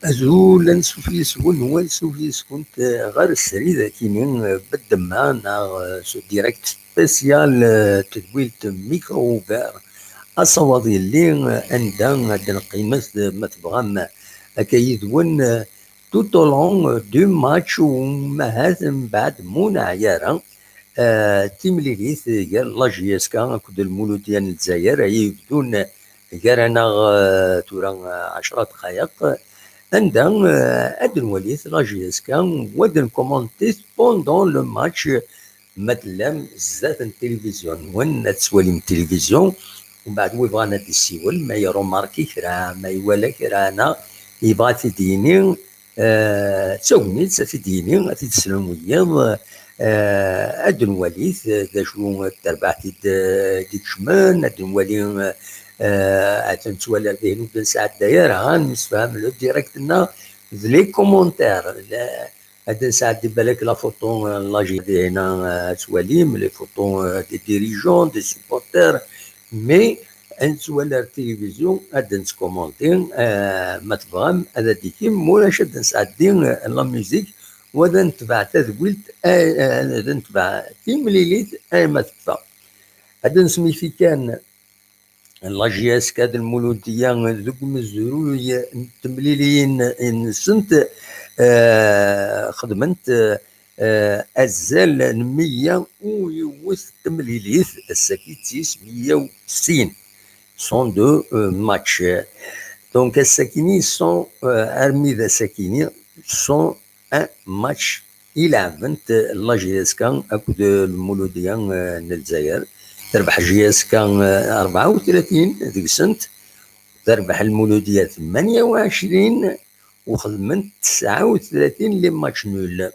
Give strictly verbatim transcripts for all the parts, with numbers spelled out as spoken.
Azul, ansuf yes-wen, wa ansuf yes-went, eh, ɣer srid akini, eh, beddemma neɣ, eh, s direct spécial, eh, tedwilt Micro Ouvert. Asawaḍ yelli, eh, anda ad d-neqqimet, eh, ma tebɣam, eh, akka yid-wen, eh, tout au long, eh, du match, u mahat mbeɛd mu neɛya ara, eh, timlilit gar la J S K akked Lmuludya n Lezzayer ay yebdun gar-aneɣ, eh, tura, eh, ɛecra dqayeq, anda, eh, ad nwali la J S K, u ad nkumantit pendant le match, ma tellam zdat n tilivizyu-nwen, ad tettwalim tilivizyu, umbeɛd wi bɣan ad d-issiwel, ma irumarki kra, ma iwala kra, neɣ yebɣa ad t-id-yini, eh, d tagnit, ad t-id-yini, ad t-id-slen wiyiḍ, eh, ad d-nwalit, eh, d acu, eh, d terbaɛt i d-, eh, d-ikecmen, ad d-nwali, eh, eh, ad tt-nettwali ar dihin ur d-nesɛedday ara, ad nemsefham le direct-nneɣ d les commentaires. La-, ad d-nesɛeddi balak la photo, eh, n la J D, eh, ad twalim les photos, eh, des dirigeants, des supporters, mais ad nettwali ar tilivizyu, ad d-nettkumanti, eh, ma tebɣam, ad d-ikim, ma ulac ad d-nesɛeddi, eh, la musique, u ad netbeɛ tadwilt, eh, eh, ad netbeɛ timlilit, eh, ma tekfa. Ad d-nesmekti kan la J S K d Lmuludya deg umezruy n temliliyin-nsent, eh, xedment, eh, azal n meyya u yiwet temlilit, ass-agi d tis meyya u sin, cent deux, euh, matchs. Donc, ass-akini, cent, euh, armi d ass-akini, cent un match i leɛbent la J S K akked Lmuludya, euh, n Lezzayer. Terbeḥ J S K, euh, rebɛa u tlatin deg-sent, terbeḥ Lmuludya tmanya u ɛecrin, u xedment tesɛa u tlatin les matchs nuls.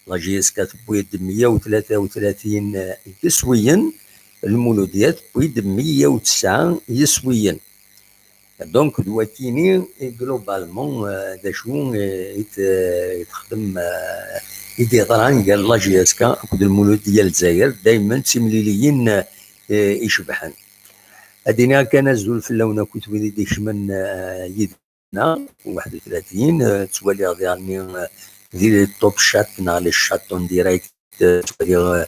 La J S K tewwi-d meyya u tlata u tlatin yiswiyen, Lmuludya tewwi-d meyya u tesɛa yiswiyen. Donc, d wakini, globalement, euh, d acu, euh, i t-, i texdem, euh, i d-yeḍran gar la J S K akked Lmuludya Lezzayer, daymen d timliliyin, euh, icebḥen. Ad iniɣ kan azul fell-awen akk wid i d-ikecmen, euh, yid-neɣ, waḥed u tlatin, euh, ttwaliɣ diɣenni, euh, di les top chat neɣ les chats en direct, euh, ttwaliɣ, euh,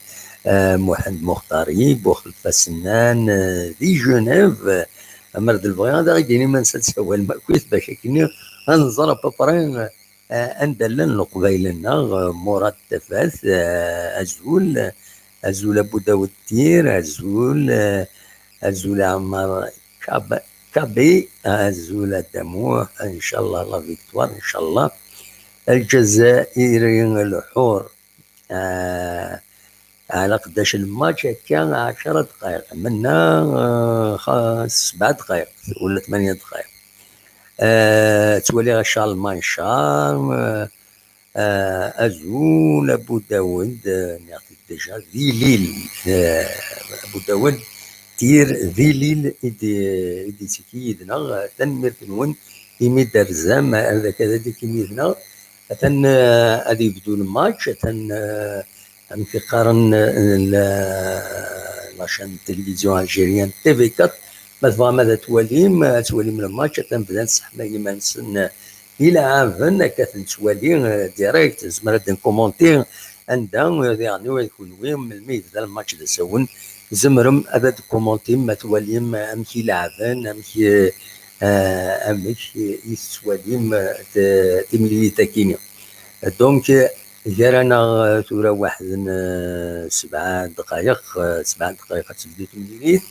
euh, Muḥend Muxtari, Buxel Fasennan, euh, di Genève, euh, amer d lebɣi ad aɣ-d-yini ma nsa ad tsawalem akkit, bac akken ad nẓer à peu près, euh, euh, anda llan Leqbayel-nneɣ, euh, Murad Tafat, euh, azul, azul a Bu Dawed Tir, azul, euh, azul a Ɛmar Kab-, Kabi, azul a Dda Muḥ, inchallah la victoire, inchallah. Lǧazairi lḥur, ah, ɛla qeddac lmatch akka, ɛecra dqayeq, menna, ah, xa-, sebɛa dqayeq ula tmanya dqayeq. Ah, ttwaliɣ Charlemagne Charme, ah, ah, azul a Bu Dawed, ah, nniɣ-t-id déjà, di Lille, ah, a Bu Dawed, Tir di Lille i d-, i d-ittiki yid-neɣ, ah, tanemmirt-nwen imi d-terzam ar daki ad d-tikim yid-neɣ. Atan, eh, ad yebdu lmatch, atan, eh, amek i qqaren, eh, la, la chaîne de télévision algérienne T V quatre, Ma tebɣam ad twalim, ad twalim le match, atan bdan sseḥmayen iman-nsen ileɛɛaben, akka ad ten-nettwali, eh, direct, nezmer ad nkumunti anda, eh, diɣen ula d kunwi, melmi yebda le match d asawen, tzemrem ad d-kumuntim ma twalim amek i leɛben, amek, eh, amek i tettwalim, eh, t-, timlilit-agi-nni. Donc, gar-aneɣ, eh, tura waḥed n, eh, sebɛa ddqayeq, eh, sebɛa ddqayeq ad tebdu temlilit,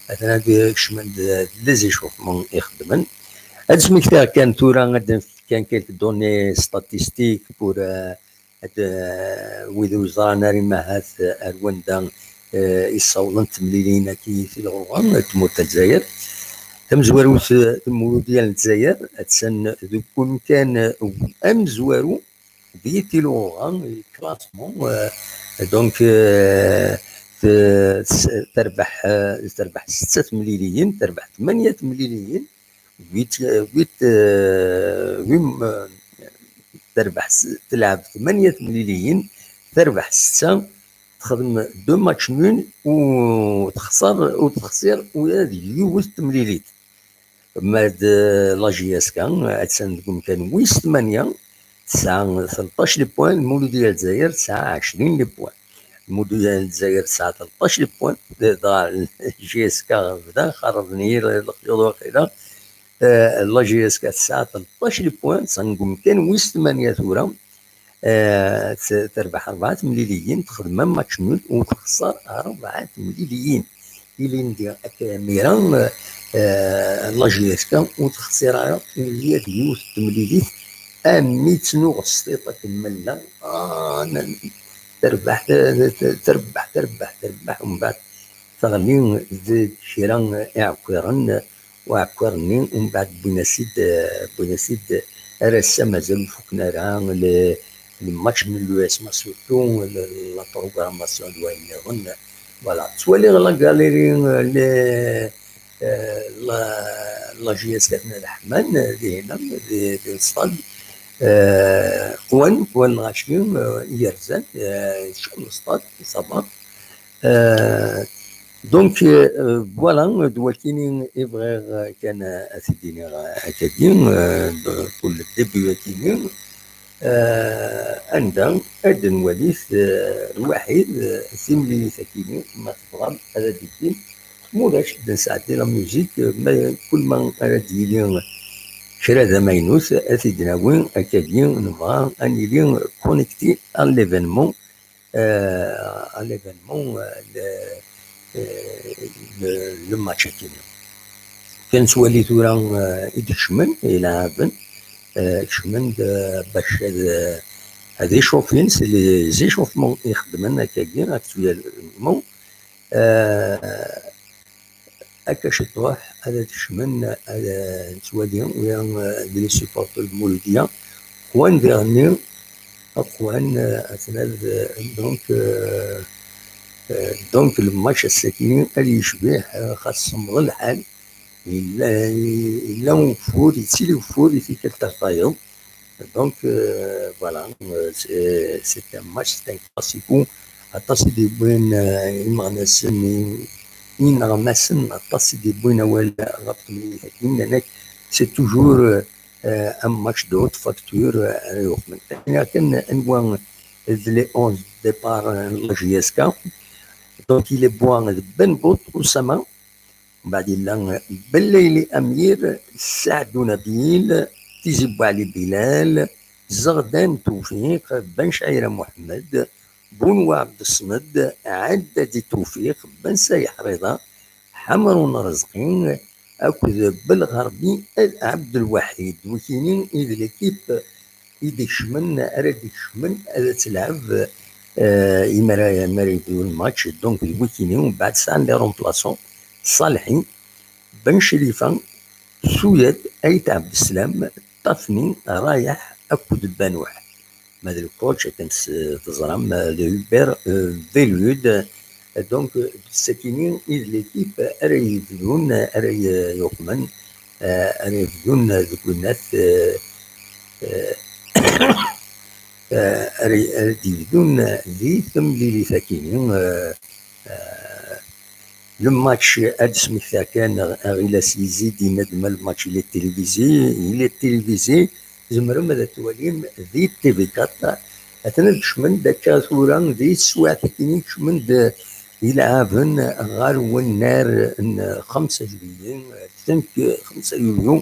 atan ad kecmen d, d les échauffements ixeddmen. Ad smektiɣ kan tura, ad d-nefk kan quelques données statistiques pour, eh, ad, eh, wid ur ẓran ara imahat, eh, ar wanda, eh, i ssawḍent temlilin-agi tilɣuɣa n tmurt n Lezzayer. Tamezwarut, eh, Lmuludya n Lezzayer, attan deg umkan, eh, amezwaru di tilɣuɣa, classement, euh, donc, euh, t-, s-, terbeḥ, euh, terbeḥ setta temliliyin, terbeḥ tmanya temliliyin, huit, euh, huit, euh, huit, euh, terbeḥ s-, telɛeb tmanya temliliyin, terbeḥ setta, texdem deux matchs nuls, u texṣer, u texṣir ula d yiwet temlilit. Ma d, eh, la J S K, attan deg umkan wis tmanya, tesɛa tleṭṭac les points, Lmuludya n Lezzayer tesɛa ɛecrin les points. Lmuludya n Lezzayer tesɛa tleṭṭac les points, dɣa J S K bdan xerrben-iyi lexyuḍ waqila. Eh, la J S K tesɛa tleṭṭac les points, attan deg umkan wis tmanya tura. Eh, t-, terbeḥ rebɛa temliliyin, texdem un match nul, u texṣer rebɛa temliliyin. Ilindi akka imir-a, eh, la J S K ur texṣir ara ula d yiwet n temlilit, armi ttnuɣ s tiṭ akken ma nella, ah, n-, terbeḥ, terbeḥ, terbeḥ, terbeḥ, umbeɛd teɣli deg kra iɛekkiren, uɛekkiṛ-nni, umbeɛd wwin-as-id, eh, wwin-as-id, ar ass-a mazal ur fuken ara le, le match n l'U S M A, surtout le, la programmation d wayen nniḍen. Voilà, ttwaliɣ la galerie, eh, le, eh, la, la J S K n At Ḥman, eh, dihin, di, di l'stade, eh, qwan, qwan lɣaci, eh, yerzan, eh, icab l'stade, ça va. Euh, donc, euh, voilà, d wakini i bɣiɣ, euh, kan, euh, ad t-id-iniɣ, euh, akkagi, euh, d-, pour le début-agi-nni, euh, anda ad nwali, euh, lwaḥid, euh, timlilit-agi-nni, ma tebɣam ad d-ikin, ma ulac, ad d-nesɛeddi la musique, euh, ma, kul ma ara d-yili kra d amaynut, ad t-id-nawi akkagi, nebɣa ad nili connecté à l'événement, euh, à l'événement, euh, le, euh, le, le match-agi. Kan nettwali tura, euh, i d-kecmen, ilɛaben, euh, kecmen-d, euh, bac ad, ad échauffin, c'est les échauffements i xeddmen akkagi, actuellement. Euh, Akka ciṭuḥ, ad d-kecmen, ad nettwali, ula d les supporters n Lmuludya, qwan diɣenni, qwan, eh, atnan, eh, donc, eh, eh, donc, le match ass-agi ad yecbiḥ, eh, xas semmeḍ lḥal, yella, yella ugeffur, yettili ugeffur i tikkelt ar tayeḍ. Donc, euh, voilà, euh, c'est, c'est un match, c'est un classico. Aṭas i d-yewwin, euh, imeɣnasen, i-, ineɣmasen, aṭas i d-yewwin awal ɣef temlilit-agi, nnan-ak, c'est toujours, euh, un match de haute facture, euh, ara yuqmen. Akken anwa d les onze de départ, euh, n la J S K. Donc, il est bon de Ben Bout, Oussama, Mbeɛd yella Bellayli Amir, Saɛdu Nabil, Tizi Buɛli Bilal, Zeɣdan Tewfiq, Ben Caɛira Muḥemmed, Bunwa Ɛebdesmed, Ɛeddadi Tewfiq, Ben Sayeḥ Riḍa, Ḥamrun Rezqi akked Belɣerbi Ɛebdelwaḥid. Wikini i d l'équipe i d-ikecmen, ara d-ikecmen, ad tt-lɛeb, eh, imara, imara yebdu lmatch, donc d wikini, umbeɛd sɛan les remplaçants, Ṣalḥi, Ben Crifa, Suyad, Ayt Ɛebdeslam, Tafni, Rayeḥ akked Banuḥ. Ma d le coach, akken s-, teẓram, eh, d Hubert, eh, Velud, Donc, d sakini i d l'équipe ara yebdun, ara y-, yuqmen, eh, ara yebdun deg winnat, eh, eh, eh, ara y-, ara d-yebdun di temlilit-akini, eh, eh, Le match, ad d-smektaɣ kan, Aɣilas Yizi d-yenna-d ma le match il est télévisé, il est télévisé, tzemrem ad t-twalim di T V quatre. Atan ad kecmen-d akka tura di teswiɛt-agi, kecmen-d ilɛaben ɣer wennar n xemsa juillet, cinq, xemsa yulyu.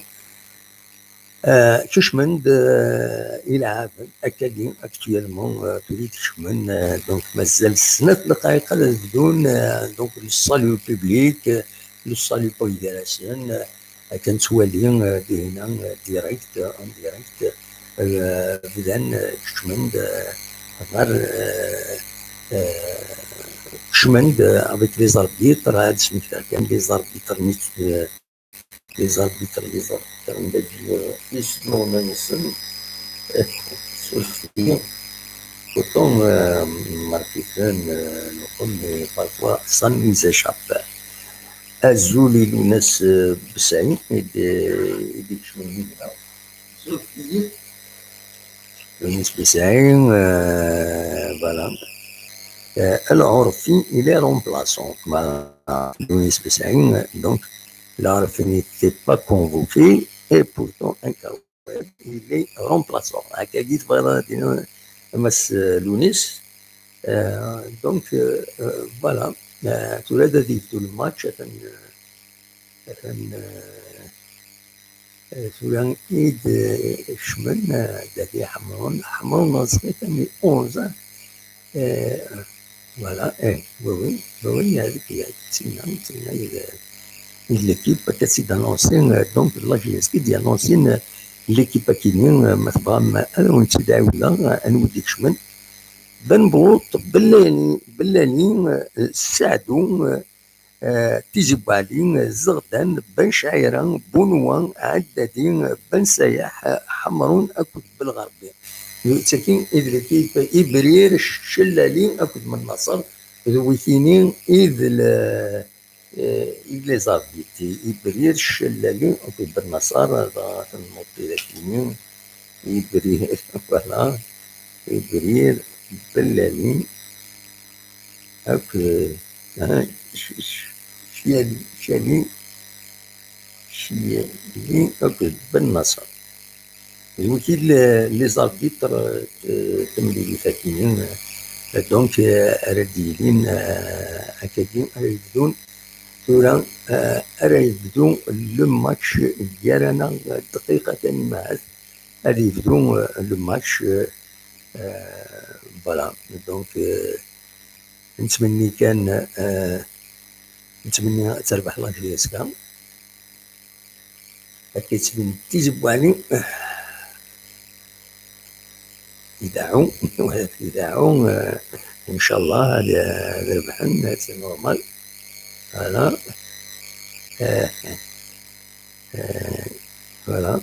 Euh, kecmen-d, euh, ilɛaben akkagi, actuellement, euh, tura i d-kecmen, euh, donc mazal snat dqayeq ad bdun, euh, donc le salut public, euh, le salut pour Idarasen, euh, akken nettwali, euh, dihina, euh, direct, euh, en direct, euh, bdan, euh, kecmen-d, euh, ɣer, euh, euh, kecmen-d, euh, avec les arbitres, ad smektaɣ kan les arbitres-nni, euh, les arbitres, les arbitres, anda-agi, euh, isem-nsen, surfet-iyi. Pourtant, euh, marqué-ten, euh, mais parfois, ça nous échappe. Azul i Lwennas, euh, Besɛi, i d-, i d-ikecmen yid-neɣ. Surfet-iyi. Lwennas Besɛi, euh, voilà. Euh, Al Arfi, il est remplaçant. Voilà. Lwennas Besɛi, euh, donc, Al Arfi n'était pas convoqué et pourtant, un Karouab, il est remplaçant. Akkagi tebɣiḍ ad d-tiniḍ, a Mass, euh, Lwennas. Euh, donc, euh, euh, voilà. Euh, tura ad yebdu le match, atan, euh, atan, euh, Eh, tura i d-kecmen, eh, Dadi Ḥemrun. Ḥemrun, ẓriɣ-t, ami onze, eh, voilà, eh, oui, oui, oui, oui, avec, eh, Tina, Tina, il, il l'équipe, akka tt-id-annoncé, eh, donc, la J S K d-annoncé, eh, l'équipe akini, eh, ma tebɣam, eh, ad awen-tt-id-ɛiwdeɣ, eh, anwa i d-ikecmen. Benbut, Bellani, Bellani, eh, Saɛdu, eh, eh, Tizi Bouali, eh, Zeɣdan, Ben Cɛira, Bunwa, Ɛeddadi, eh, Ben Sayaḥ, eh, Ḥemrun akked Belɣerbi. Ttaki i d l'équipe Ibrir, Cellali akked Mennaṣer, d witini i d le-, eh, i d les arbitres. Ibrir, Cellali akked Bennaṣer, dɣa tennuḍ-t-id akini. Ibrir, voilà. Ibrir, Bellani, akked, ah, c-, c-, Ciyali, Ciyali, Ciyali akked Ben Naṣer. D wigi le-, les arbitres, eh, timlilit-agi, eh, donc, eh, ara d-yilin, eh, akkagi ara yebdun. Tura, eh, ara yebdu le match gar-aneɣ dqiqa kan, ma ad yebdu, eh, le match, eh, eh, voilà. Donc, eh, nettmenni kan, eh, nettmenni ad terbeḥ la J S K. Akka yettbin Tizi Bouali, eh, idaɛu, idaɛu, eh, inchallah, ad, ad rebḥen, c'est normal. Voilà. Eh, eh, voilà.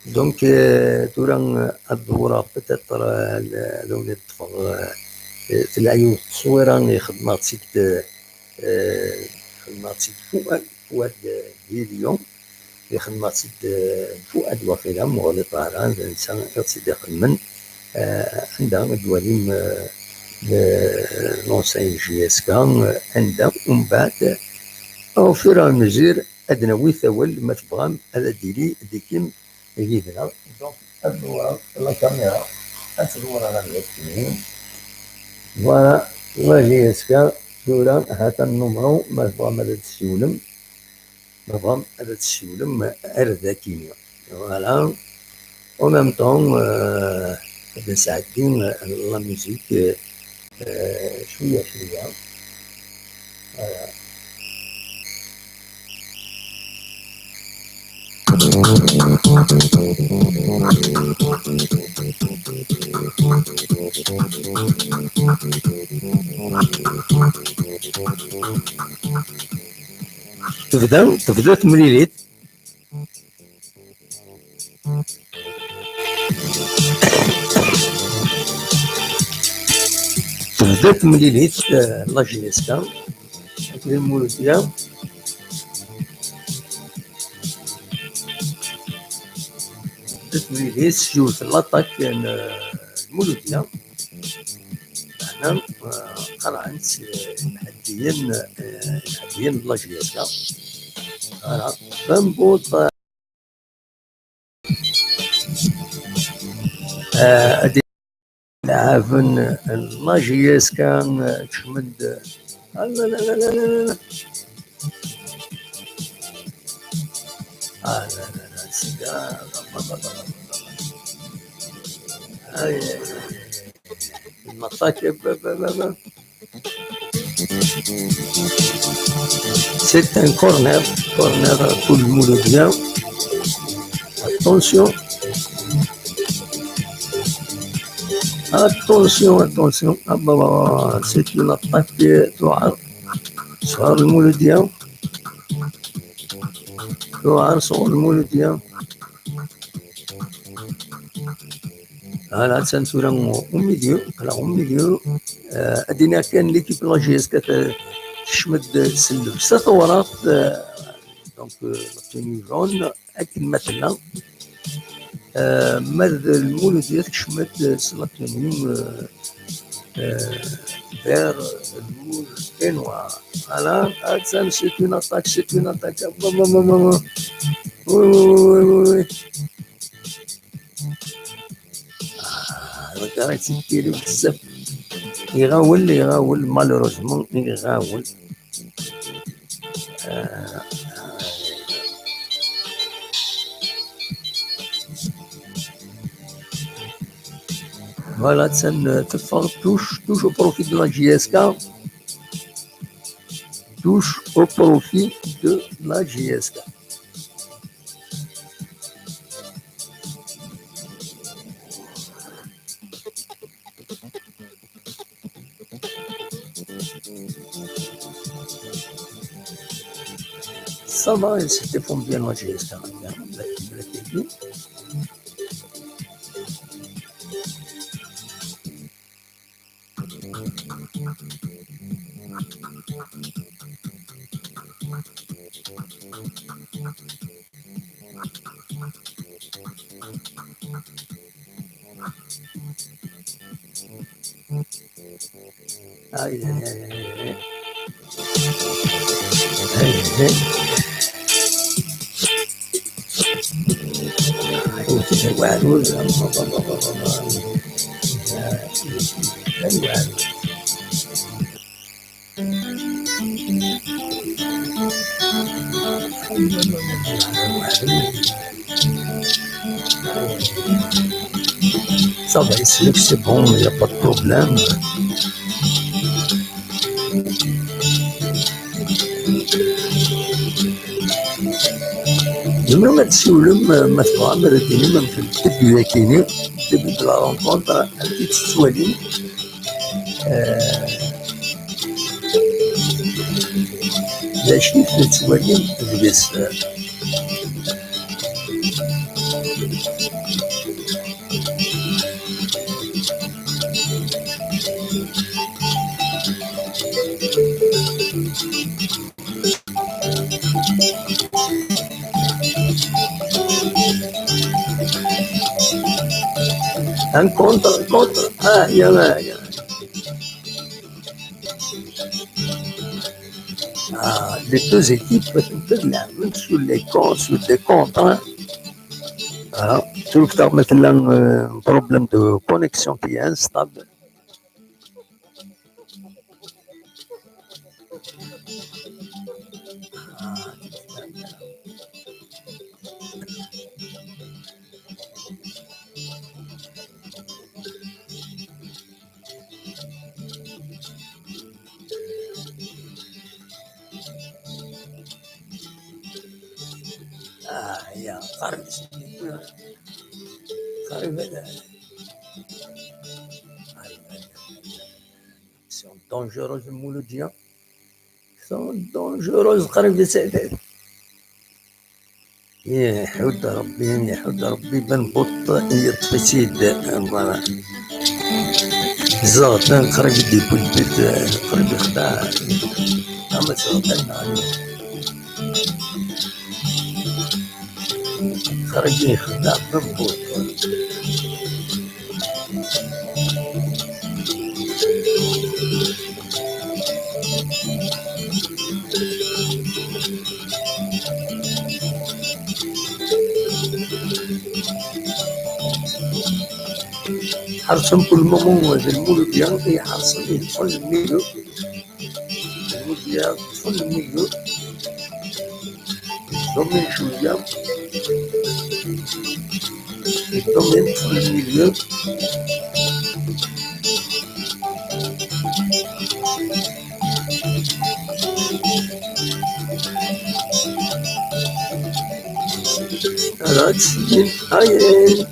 Donc, euh, tura, euh, ad dewreɣ peut-être, euh, ad awen-d-ṭṭfeɣ, euh, tella yiwet n tteswira i xedmeɣ-tt-id, euh, xedmeɣ-tt-id Fuad, Fuad, euh, Gillion, i xedmeɣ-tt-id, euh, Fuad waqila, ma ur ɣliṭeɣ ara, d netta i ɣ-tt-id-ixedmen, euh, anda i d-twalim, euh, le-, l'ancien J S K, euh, anda, umbeɛd, au fur et à mesure, ad d-nawi tawel, ma tebɣam, ad d-tili dikim yid-neɣ. Donc, ad dewreɣ la caméra, ad tdewreɣ ɣer dagi. Voilà, la J S K, tura, hata nnumru, ma tebɣam ad d-tessiwlem, ma tebɣam ad d-tessiwlem ar dagi. Voilà. En même temps, euh, ad nesɛeddi, euh, la musique, euh, euh, cwiya, cwiya. Voilà. Tebda, tebda temlilit. Tebda temlilit, eh, la J S K akked Lmuludya. Tebda temlilit s yiwet n l'attaque n, eh, Lmuludya. eh, qerɛen-tt, eh, imḥeddiyen, eh, imḥeddiyen n la J S K. Voilà. Tambuḍt, eh, ad lɛaben n la J S K, eh, kecmen-d. Ah, la, la, la. Ah, la, la, la, c'est, ah, la, la, la. Aïe, aïe, aïe, aïe. Une attaque, eh, bah, bah, bah, bah. C'est un corner, corner pour le Mouloudia. Attention. Attention, attention. Ah, bah, bah, bah, c'est une attaque, euh, sur le Mouloudia. Sur le Mouloudia. Voilà, c'est un, au milieu. Alors, au milieu, euh, ad iniɣ kan l'équipe n la J S K tekcem-d s llebsa tawraɣt, euh, donc, euh, la tenue jaune, akken ma tella. Euh, ma d Lmuludya tekcem-d s la tenue, euh, euh, vert, rouge et noir. Voilà, attention, c'est une attaque, c'est une attaque. Bon, bon, bon, bon, bon. Oui, oui, oui, oui, oui, oui. Ah, la garantie qui est, iɣawel, iɣawel, malheureusement, iɣawel. Euh, voilà, ça ne te fait touche, touche au profit de la J S K. Touche au profit de la J S K. Ça va, ils se défendent bien la J S K. Aïe, aïe, aïe, aïe, aïe. Aïe, aïe. Aïe, aïe. Aïe, aïe. Ça va, ici, c'est bon, il n'y a pas de problème. Tzemrem ad d-tsiwlem, ma tebɣam, ad d-tinim amek début-agi-ni, début de la rencontre, amek i tt-tettwalim. Eh, d acu i tettwalim deg-s? Un contre, un contre. Ah, il y en a, il y en a. Ah, les deux équipes, sur les con-, sur des contres, hein. Ah, surtout maintenant, euh, un problème de connexion qui est instable. Ah, ya, qrib. Qrib. Sont dangereuses, Mouloudia. Sont dangereuses, qrib. Iḥudd Ṛebbi, iḥudd Ṛebbi, Ben Buṭ yeṭṭef-itt-id. Voilà. Zeɣtan qrib i d-yewwi lbit, qrib yexdeɛ. Ama zeɣtan neɣ qrib yexdeɛ Ben Buṭ. Ḥerṣen pour le moment d lmuludya i ḥerṣen, yeṭṭfen le milieu. Lmuludya ṭṭfen le milieu. Domin cwiya. Domin ṭṭfen le milieu. Ala, ttseggin. Ayen.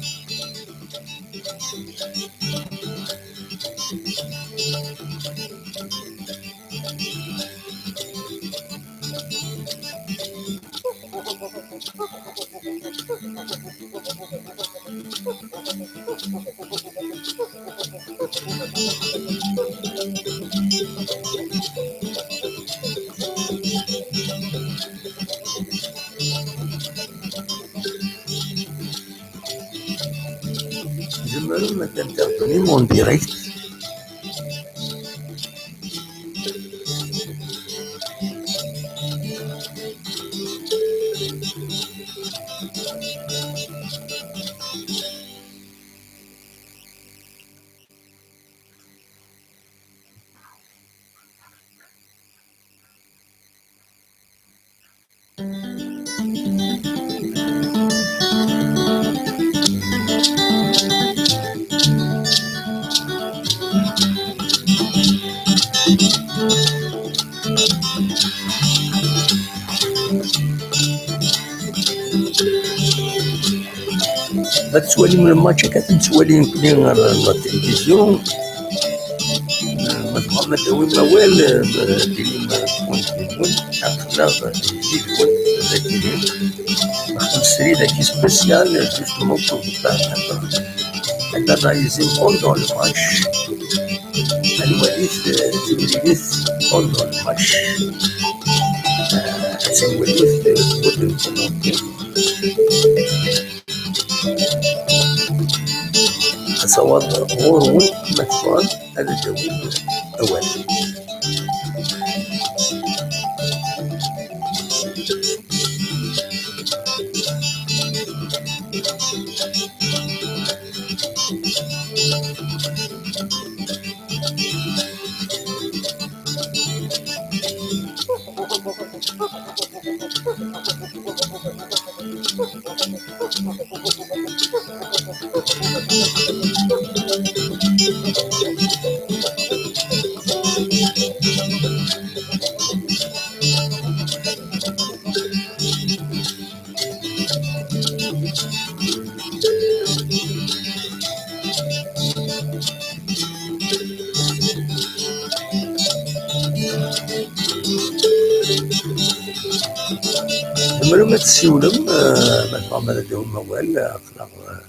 Tzemrem ad intervenim en direct. Ad tettwalim le match akka tettwali nekkni ɣer la télévision. Ma tebɣam ad d-tawim awal, eh, d-tinim, eh, point de vue-nwen, aql-aɣ yid-wen dagi. Nexdem srid-agi spécial, justement, pour vous faire un peu, un analyse pendant le match. Ad nwalit, eh, timlilit pendant le match. Eh, ad nwalit, eh, wid n commenter. Asawaḍ ɣur-wen, ma tebɣam ad d-tawim awal. Tzemrem ad tessiwlem, eh, ma tebɣam ad d-tawim awal, eh, aql-aɣ, eh,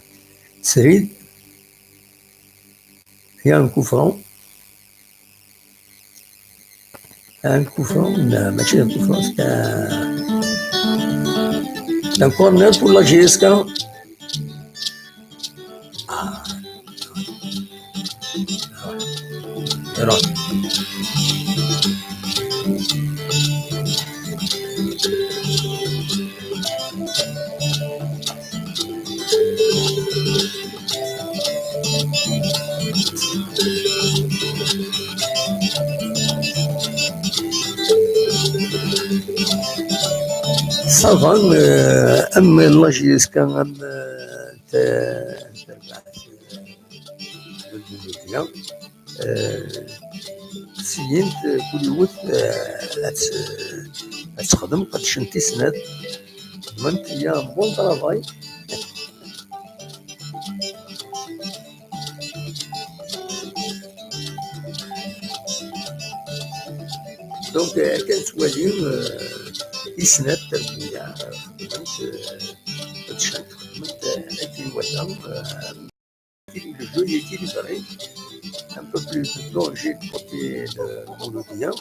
srid. Il y a un coup franc. Un coup franc, non, mačči d un coup franc, c'est un, un corner pour la J S K. Ah. Alors. Ça va, euh, am la J S K, am, euh, te-, terbaɛt, euh, Lmuludya. Eh, syin, eh, kul yiwet, eh, ad tt-, ad texdem, qeddcent i snat. Xedment, il y a un bon travail. Donc, eh, akken tettwalim, eh, i snat, eh, xedment, eh, qeddcent, xedment, eh, akken iwata, eh, Le jeu est équilibré. Un peu plus de danger côté de Mouloudia.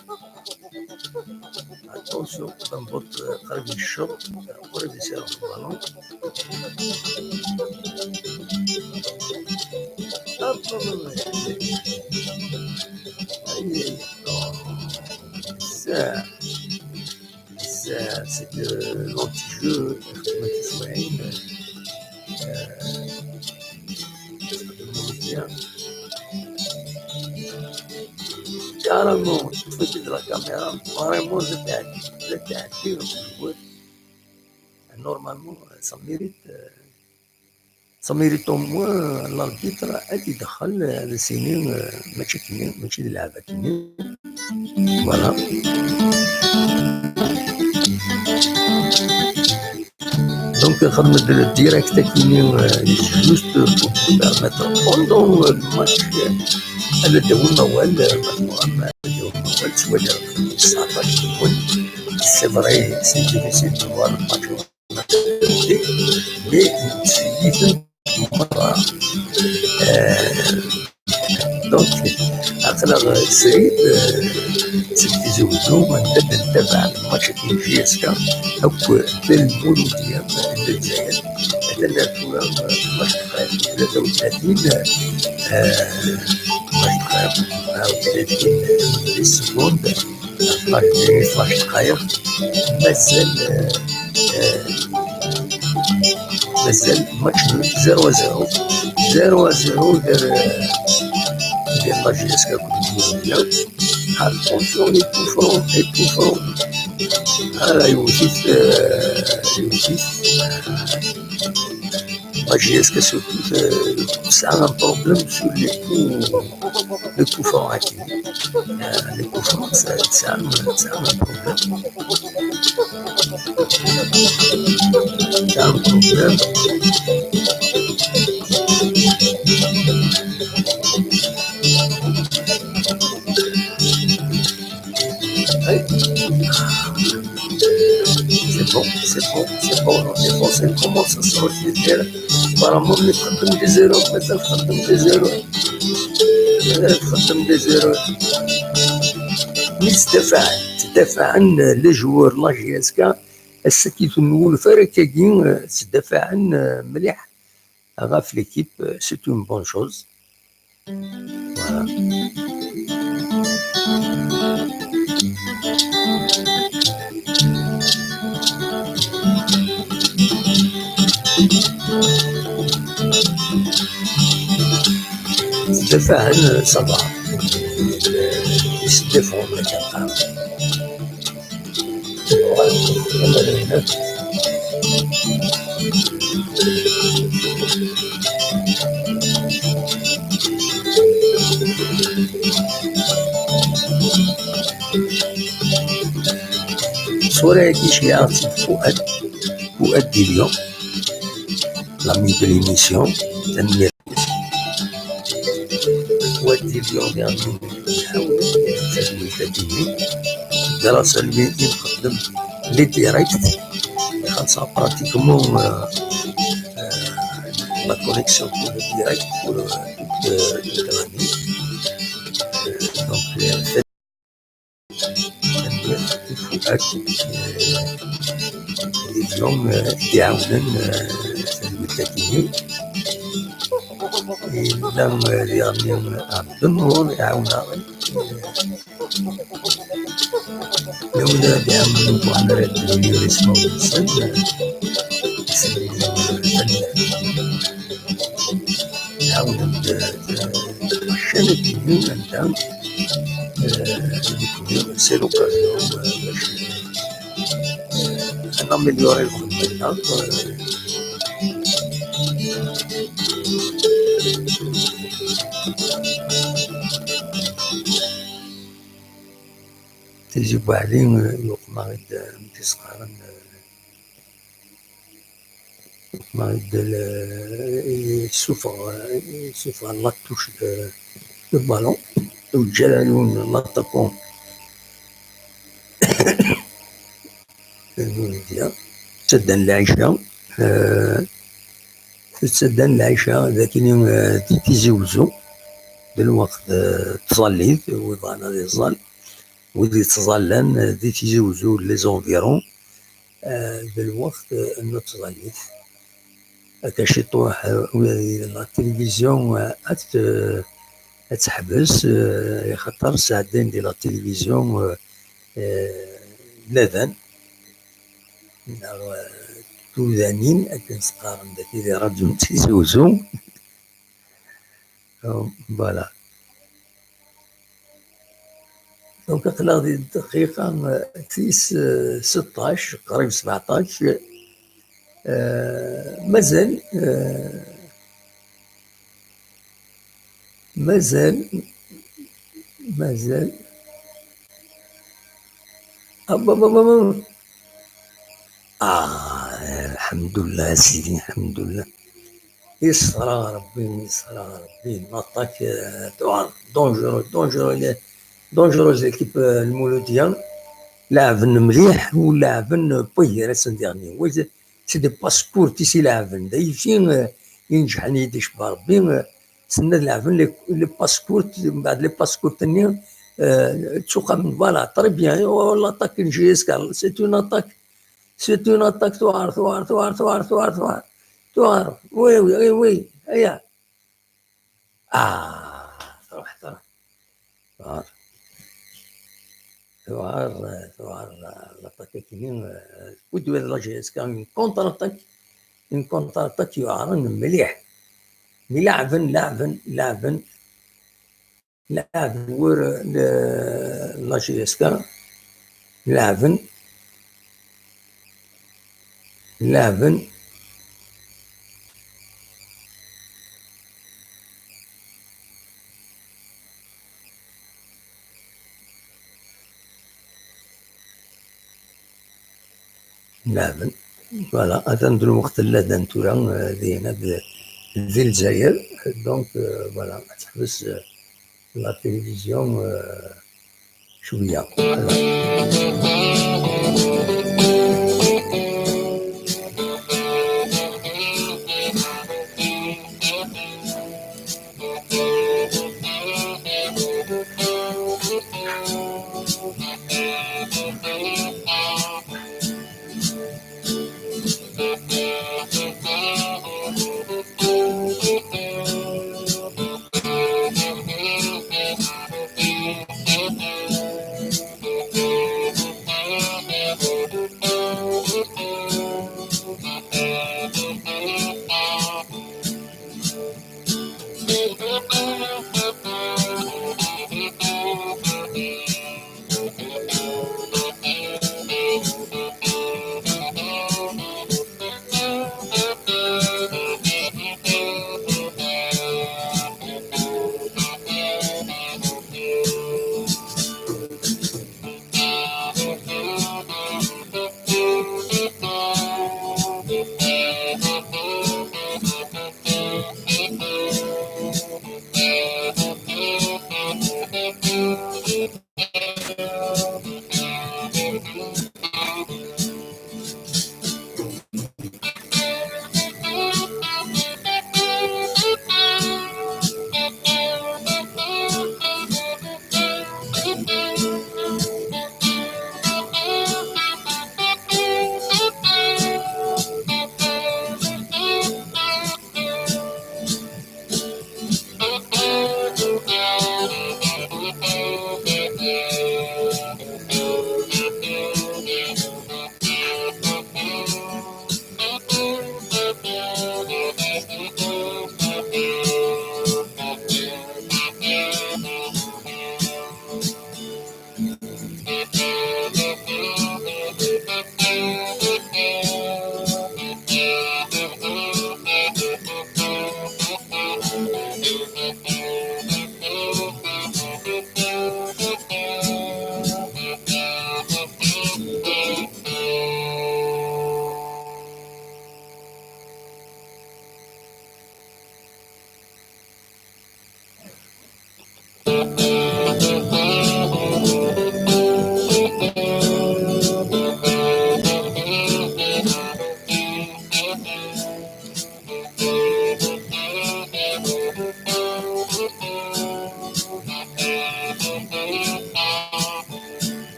Attention, un bot, euh, قريب من الشوط، قريب يصير في البالون. Hop, hop, hop, hop. Aïe, aïe, aïe. Oh. Ça. C'est, c'est de l'anti-jeu, ما كيسمعين. Généralement, teṭṭef-it-id la caméra, vraiment, la tɛeddi, la tɛeddi ɣef lwal. Normalement, ça mérite, euh, ça mérite au moins l'arbitre ad idexxel, euh, ad as-yini, euh, mačči akkenni, mačči d lɛeb akkenni. Voilà. Donc, xedmet-d le direct akkenni, euh, juste pour vous permettre pendant le match, euh, ad d-tawim awal, euh, ad d-tawim awal, ttwaliɣ tesɛa-ṭac deg-wen. C'est vrai, c'est difficile de voir le match, mais c'est difficile de voir, euh, Donc, aql-aɣ srid, euh, seg Tizi Uzzu, anda d-ntabaɛ lmatch n J S K akk d Lmuludya n Lezzayer. Atan ar tura, euh, lmatch dqayeq tlata u tlatin, euh, lmatch dqayeq tlata u tlatin, euh, les secondes. Ṭṭac dqayeq. Mazal, euh, euh, mazal match nul, zéro à zéro. Zéro à zéro gar, euh, gar la J S K akked Lmuludya. Attention, les coups francs, les coups francs. Ah, la Youssouf, euh, Youssouf. La J S K surtout, euh, c'est un problème sur les coups, les coups francs, hein. Euh, les coups francs, c'est, c'est un, c'est un problème. C'est un problème. C'est bon, c'est bon, c'est bon, c'est bon, c'est bon, ça se refait. Apparemment, on est en train de zéro, mais ça fait en train de zéro. On est en train de zéro. Mais c'est des fans, c'est des fans, les joueurs, la J S K, السكيت نقول فرق كاين، c'est des fans, مليح. Ɣef l'équipe, c'est une bonne chose. Voilà. C'est des fans, ça va. Ils se défendent, les gars. Sura-agi ceyɛeɣ-tt-id Fuad, Fuad Dillion, l'ami de l'émission, tanemmirt. Fuad Dillion, grâce à lui i nxeddem les directs, xaṭer pratiquement, euh, euh, la connexion pour le direct, pour, euh, toute, euh, toute l'année. Euh, donc, euh, Fuad, euh, les gens, euh, qui ont, euh, cette méthode. Et donc, euh, les amis, euh, à deux mois, et on a, euh, Lawlad iɛawnen Buɛmara ad d-yini isem-nsen, ɛawnen-d, eh, ccan ad d-yini anda, eh, nekni, c'est l'occasion, eh, bac, eh, ad naméliorer lxedma-nneɣ, eh. Tizi Buɛli, eh, yuqem-aɣ-id, eh, amek i s-qqaren, eh, yuqem-aɣ-id, eh, yessufeɣ, eh, yessufeɣ la touche de, de ballon, yeǧǧa yiwen n l'attaquant. Ttaddan lɛica, eh, ttaddan lɛica, d akini, eh, di Tizi Wezzu, d lweqt, eh, n tẓallit, wid bɣan ad iẓẓal, wid yettẓallan, eh, di Tizi Wezzu, les environs, eh, d lweqt, eh, n tẓallit. Akka ciṭuḥ, eh, la télévision, eh, ad t-, ad teḥbes, eh, axaṭer sɛeddayen di la télévision, eh, eh, ladan, neɣ, eh, tudanin, akken s-qqaren dagi di ṛadyu n Tizi Wezzu. Voilà. Donc, aql-aɣ di dqiqa, euh, tis, euh, seṭṭac, qrib sebɛṭac. Euh, mazal, euh, mazal, mazal. Ah, bah, bah, bah, bah. Ah, الحمد لله سيدي، الحمد لله. Yesra Rebbi, yesra Rebbi. L'attaque, euh, tuɛer, dangereux, dangereux, les, dangereuse l'équipe, euh, المولودية. لعبن مليح ولعبن بوي راسن dernier. Oui, c'est, c'est des passes courtes ici لعبن. D'ailleurs, euh, ينجحني يدي شبه ربي، euh, سنة لعبن les, les passes courtes، من بعد les passes courtes ني، euh, تسوق من voilà، très bien. Oh, l'attaque نجي يسكال. C'est une attaque. C'est une attaque, tuɛer, tuɛer, tuɛer, tuɛer, tuɛer, tuɛer. Oui, oui, oui, oui. هيا. آه، تروح، تروح. Tuɛer. Tuɛer, tuɛer, l'attaque كيني، euh, ودي هذا la J S K, une contre-attaque. Une contre-attaque يعرن مليح. ملعبن، لعبن، لعبن. لعبن ور ل-، la J S K. لعبن. لعبن. لعبن. Voilà، atan d lweqt n ladan tura, euh, dinna d, di Lezzayer. Donc, euh, voilà, ad teḥbes, euh, la télévision, euh, cwiya. Voilà.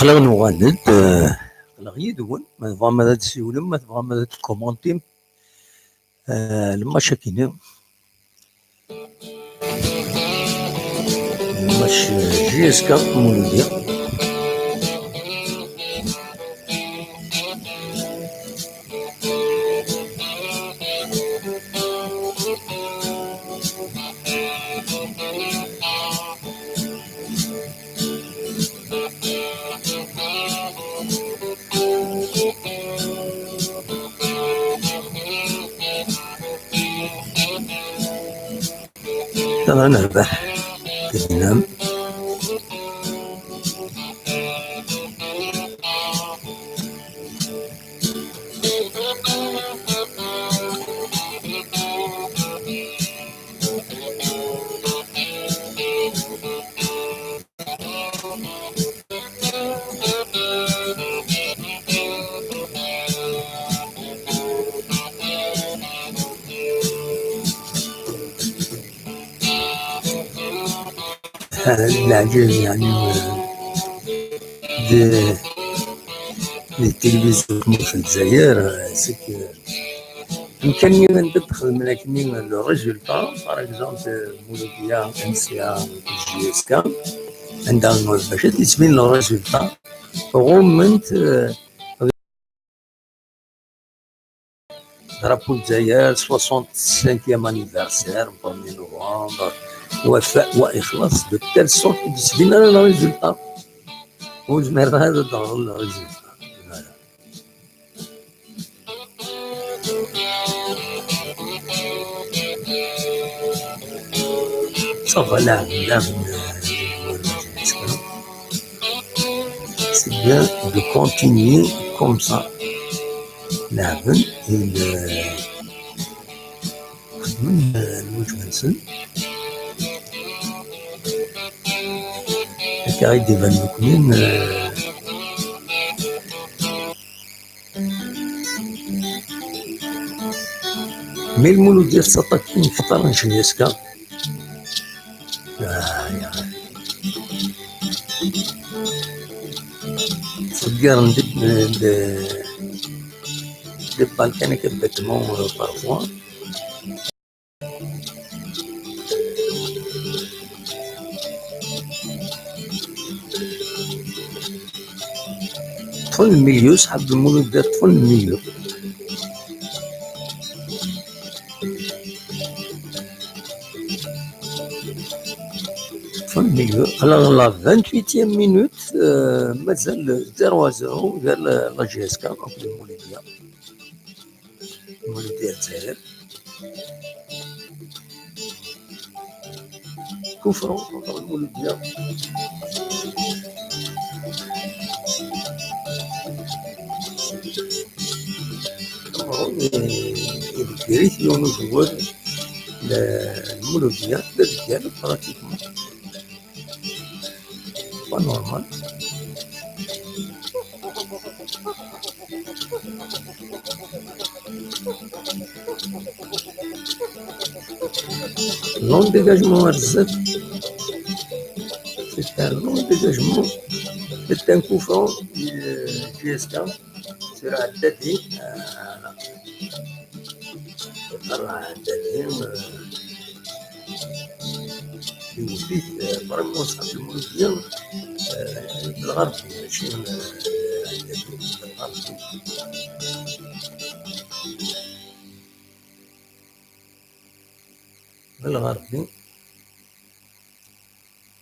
Aql-aɣ nuɣal-d, eh, aql-aɣ yid-wen. Ma tebɣam ad d-siwlem, ma tebɣam ad d-kumantim, eh, lmac akini. Lmac, eh, J S K Muludi. Ad nerbeḥ. Tennam. Leɛǧayeb, yeɛni, di, di tilivizyu n tmurt n Lezzayer, c'est que amkan-nni anda d-xedmen akkenni le résultat, par exemple, Muludya, M C A, J S K, anda bac ad d-yettbin le résultat, ɣumment, eh, drapeau n Lezzayer, soixante-cinquième anniversaire, premier novembre, wafa, wa ixlaṣ, de telle sorte ur d-yettbin ara le résultat. Ur zmireɣ ara ad d-ɣreɣ le résultat. Voilà. Ça va, là, là, c'est bien de continuer comme ça. Là, il, euh, xedmen, euh, lwaǧeb-nsen. Akka i d-iban nekkni, euh, Mais Muludya tettaṭṭaf-ik kter n J S K. Ah, ya. Ttḍeggiren des, des, des balcons et des bâtiments, euh, parfois. Ṭṭfen lmilyu, ṣṣḥab Lmulud-a, ṭṭfen lmilyu. Ṭṭfen lmilyu. Aql-aɣ la vingt-huitième minute, euh, mazal zéro à zéro gar la, la J S K akked Lmuludya. Lmuludya n Lezzayer. Kufran, Lmuludya. Cameroun, eh, idegger-it yiwen uzemmur n Lmuludya, d adegger, pratiquement. Pas normal. Long dégagement ar zdat. C'est un long dégagement. C'est un coup franc, euh, J S K. Sur Haddadi. Euh, voilà. Sur Haddadi, euh, يوفيك، آه، فريمون صاحب المولودية، آه، بالغربي، ماشي من، آه، بالغربي. بالغربي،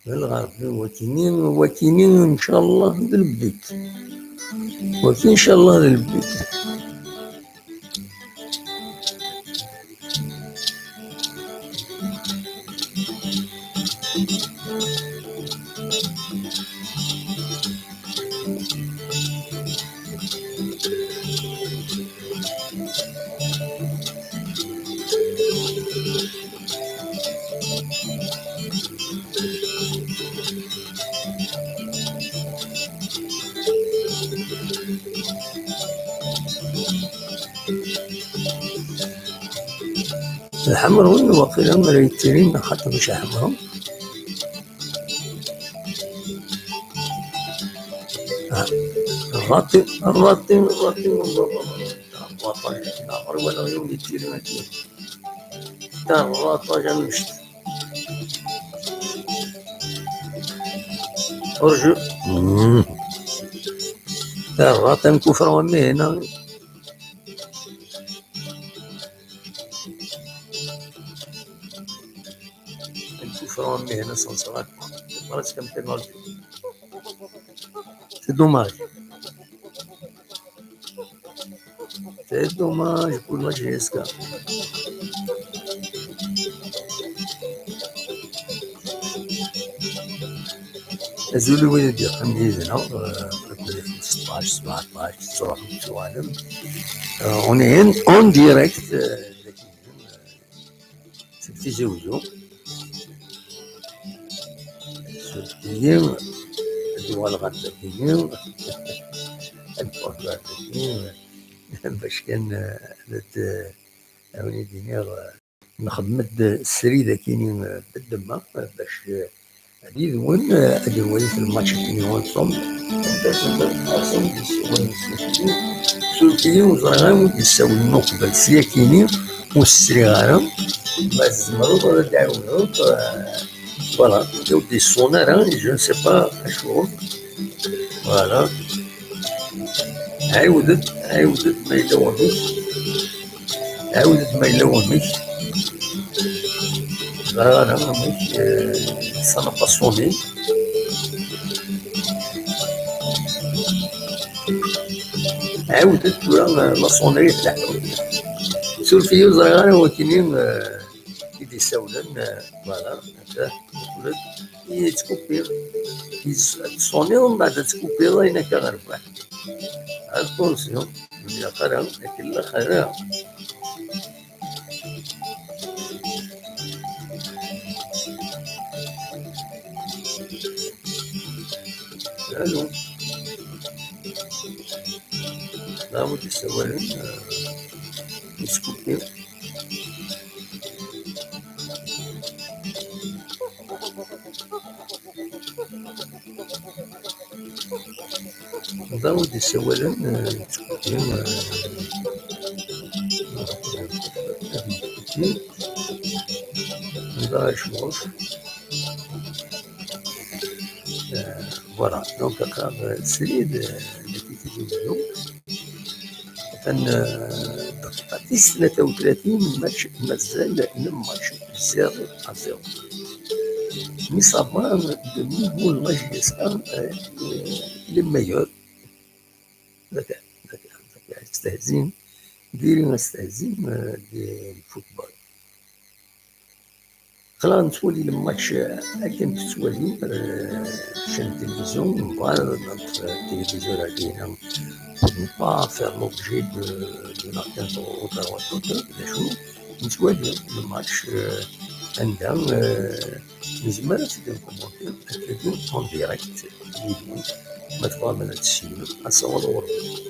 بالغربي، وكيني، وكيني إن شاء الله د البيت. وكي إن شاء الله د البيت. Lḥemrun, waqila ara yettilin, xaṭer mačči ḥemrun. Ah, ṛṛaṭi, ṛṛaṭi, ṛṛaṭi, ṛṛaṭi, ṛṛaṭi, ṛṛaṭi, walaɣ yiwen yettilin akka. Ta ṛṛaṭa, annect. Urǧu. Mm. Ta ṛṛaṭa, nkufra wa mi hna. Nkufra wa mi hna, senṣra. Ṛṛaṭ kam technologie. C'est dommage. C'est dommage pour la J S K. Azul i wid i d-yeqqim yid-neɣ, euh, seṭṭac, sebɛeṭṭac, tettruḥem, tettwalim. Euh, on est en, en direct, euh, seg Tizi Uzzu. Suref-iyi, ad uɣaleɣ ar dagi, ad uɣaleɣ ar dagi, bac kan, eh, ad, eh, ad wen-id-iniɣ, eh, nxeddem-d srid akini, eh, beddemma, eh, bac, eh, ad yid-wen, eh, ad nwali lmatch akini ensemble. Suref-iyi, ur ẓriɣ ara wi d-yessawlen uqbel s yakini, ur s-sliɣ ara. Ma tzemreḍ ad d-tɛiwneḍ, eh, voilà, ur d-yeṣṣun ara, je ne sais pas acuɣer. Voilà. Ɛiwed-d, ɛiwed-d ma yella wamek. Ɛiwed-d ma yella wamek. Ẓriɣ ara amek, eh, ça n'a pas sonné. Ɛiwed-d tura, eh, la sonnerie tleḥḥu. Suref-iyi, ur ẓriɣ ara wakini, eh, i d-yessawlen, eh, voilà, ata, yettkupi, yettsoniḍ, mbeɛd ad tkupiḍ ayen akka ɣer rrbeḥ. Attention, ur ilaq ara, akken ilaq ara. Allô. Là, vous dites, ça va, euh, discuter. Da ur d-issawalen, eh, yettkuti, eh, da icmuc. Eh, voilà, donc, aql-aɣ, eh, srid, eh, di Tizi Wezzu. Atan, eh, dqiqa tis tlata u tlatin, match mazal, le match zéro à zéro. Mi ça va, le niveau, le match de ça, eh, eh, les meilleurs. D'accord, d'accord, d'accord. Stehzin, diri stehzin, eh, di football. Aql-aɣ nettwali lmatch, eh, akken tettwali, eh, chaîne télévision, mbeɛd, eh, télévision, eh, ne pas faire l'objet de, de la quinze ou quarante, d acu, nettwali lmatch, eh, anda, eh, nezmer ad t-id-nkummenti, ad t-id-nkummenti en direct, yid-wen, ma tebɣam ad tessinem, ad sawal ɣur-wen.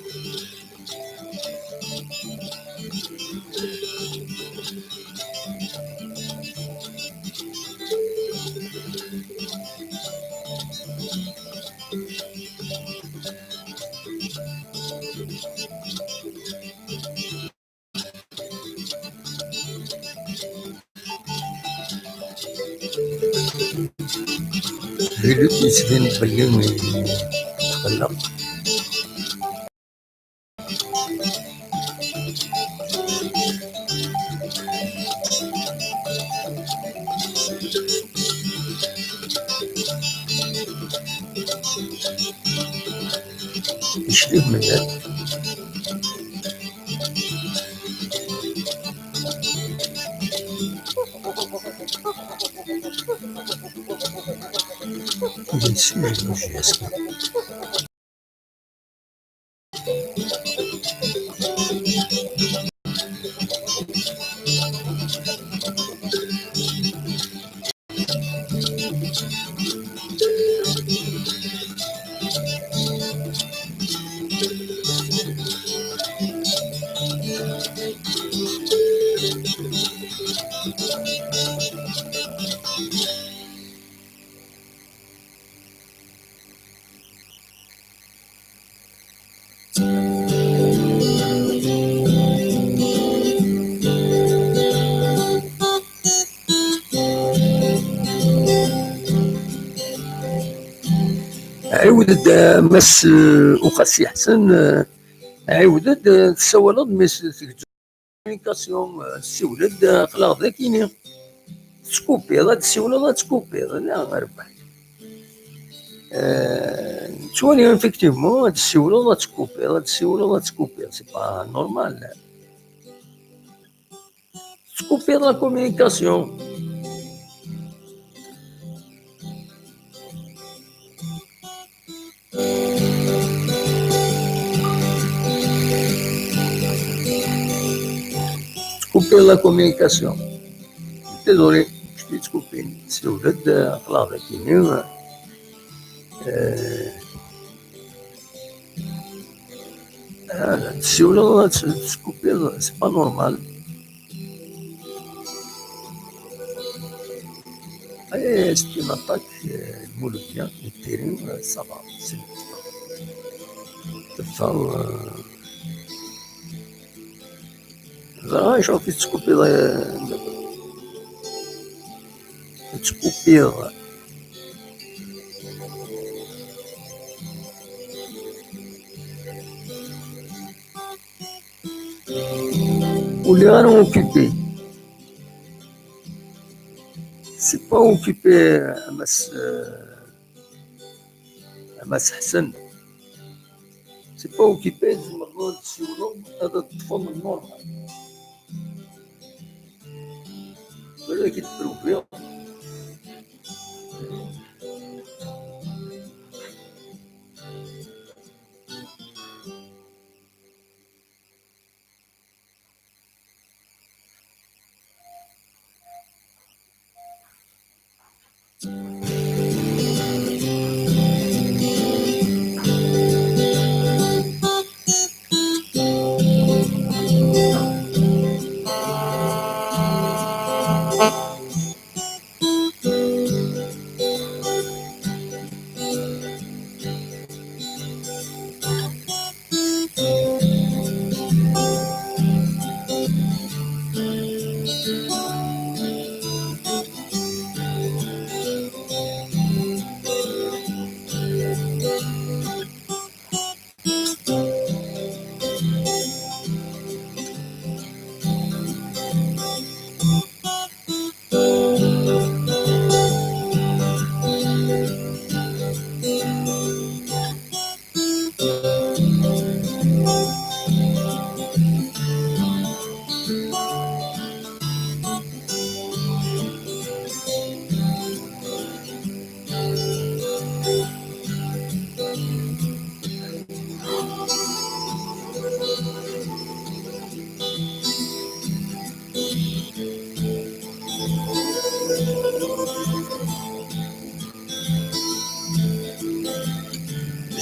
Di lwet yettbin belli yetqelleq. Yeclig mennan. Yesmejluj-as. Ɛiwed-d, eh, Mass, eh, Uqasi Ḥsen, eh, ɛiwed-d, eh, tessawaleḍ, mi s-, tegzem communication, eh, ssiwel-d, eh, aql-aɣ d akini. Tettkupiḍ, ad tessiwleḍ, ad tkupiḍ, la, rbeḥ. Eh, nettwali, effectivement, ad tessiwleḍ, ad tkupiḍ, ad tessiwleḍ, ad tkupiḍ. C'est pas normal. Tettkupiḍ la communication. Tettkupiḍ la communication. Désolé, je suis coupé. Ssiwel-d, aql-aɣ d akini. Eh, Ah, tessiwleḍ, ad tt-, tettkupiḍ, c'est pas normal. Eh, c'est une attaque, euh, Mouloudia, une terrible, euh, ça va, c'est bon. Teffeɣ, euh, ẓriɣ acuɣef i tettkupiḍ, eh, tettkupiḍ. Ur lliɣ ara occupé. C'est pas occupé, a Mass, euh, a Mass Ḥsen. C'est pas occupé, tzemreḍ ad tessiwleḍ, ad teṭṭfeḍ normal. Wala ki tpruviḍ.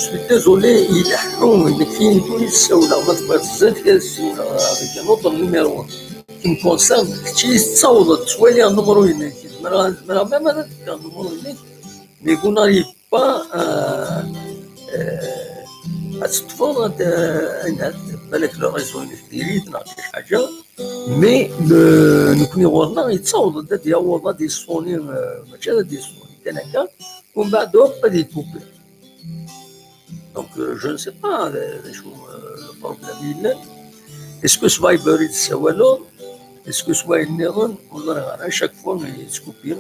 Désolé, ileḥḥu, nekk i ssawleɣ, ma tebɣiḍ zdat ad ssiwleɣ avec un autre numéro qui me concerne, kečč i tettawḍeḍ, ttwaliɣ numéro-inek, zemreɣ, zemreɣ même ad d-fkeɣ numéro-inek, mais vous n'arrivez pas, euh, euh, ad teṭṭfeḍ, ad, euh, ad, balak le réseau-inek diri-t neɣ xaṭi ḥaǧa, mais le, nekkni ɣur-neɣ yettaweḍ-d ad d-yaweḍ, ad d-yessoni, euh, mačči ad d-yessoni kan akka, umbeɛd hop ad yekkupi. Donc, euh, je ne sais pas, euh, d acu, euh, le problème yellan. Est-ce que s Viber i d-tessawaleḍ? Est-ce que s wayen nniḍen? Ur ẓriɣ ara, chaque fois yettkupi.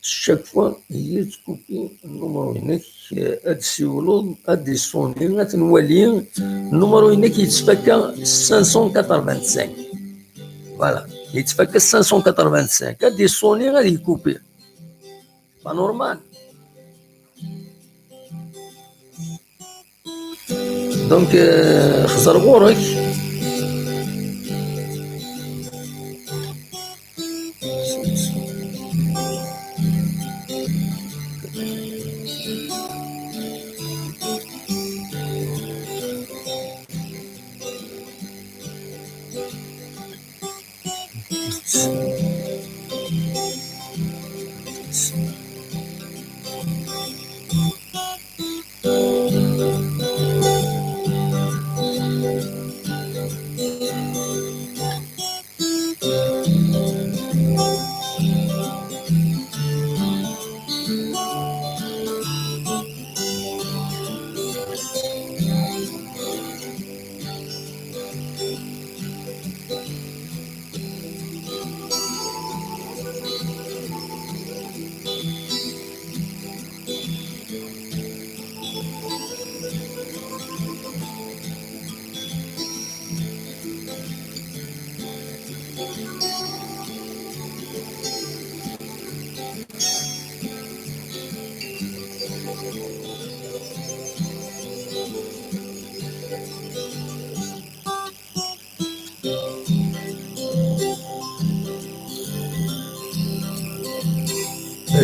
Chaque fois yettkupi numéro-inek, euh, ad d-ssiwleḍ, ad d-yessoni, ad t-nwali. Numéro-inek yettfakka cinq cent quatre-vingt-cinq. Voilà, yettfakka cinq cent quatre-vingt-cinq. Ad d-yessoni, ad yekkupi. Pas normal. Donc, euh, xẓer ɣur-k.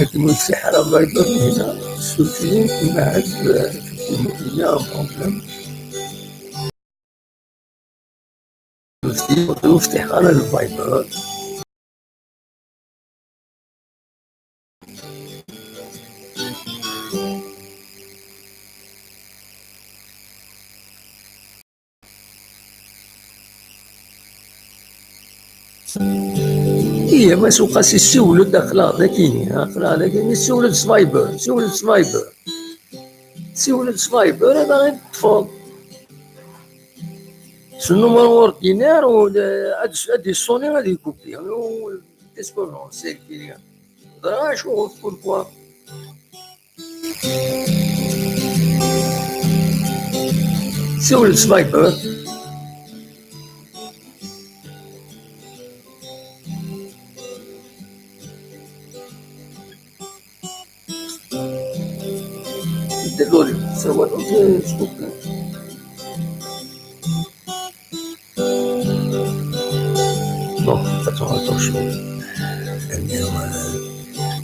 Akken ur tfiḥ ara Viber hina, surtout ma ahat, euh, il y a un problème. Ur ftiḥ ara Viber. Iya, ma suqas issiwel-d, aql-aɣ dagi, aql-aɣ dagi, issiwel-d s Viber, issiwel-d s Viber. Siwel-d s Viber, ad aɣ-in-teṭṭfeḍ. S nnumru ordinaire, u ad, ad yessuni, ad yekupi. Qu'est-ce que j'en sais, kiri? Ẓriɣ acu, pourquoi. Siwel-d s Viber. Désolé, ça va donc, euh, je coupe, hein. Bon, attends, attends, je...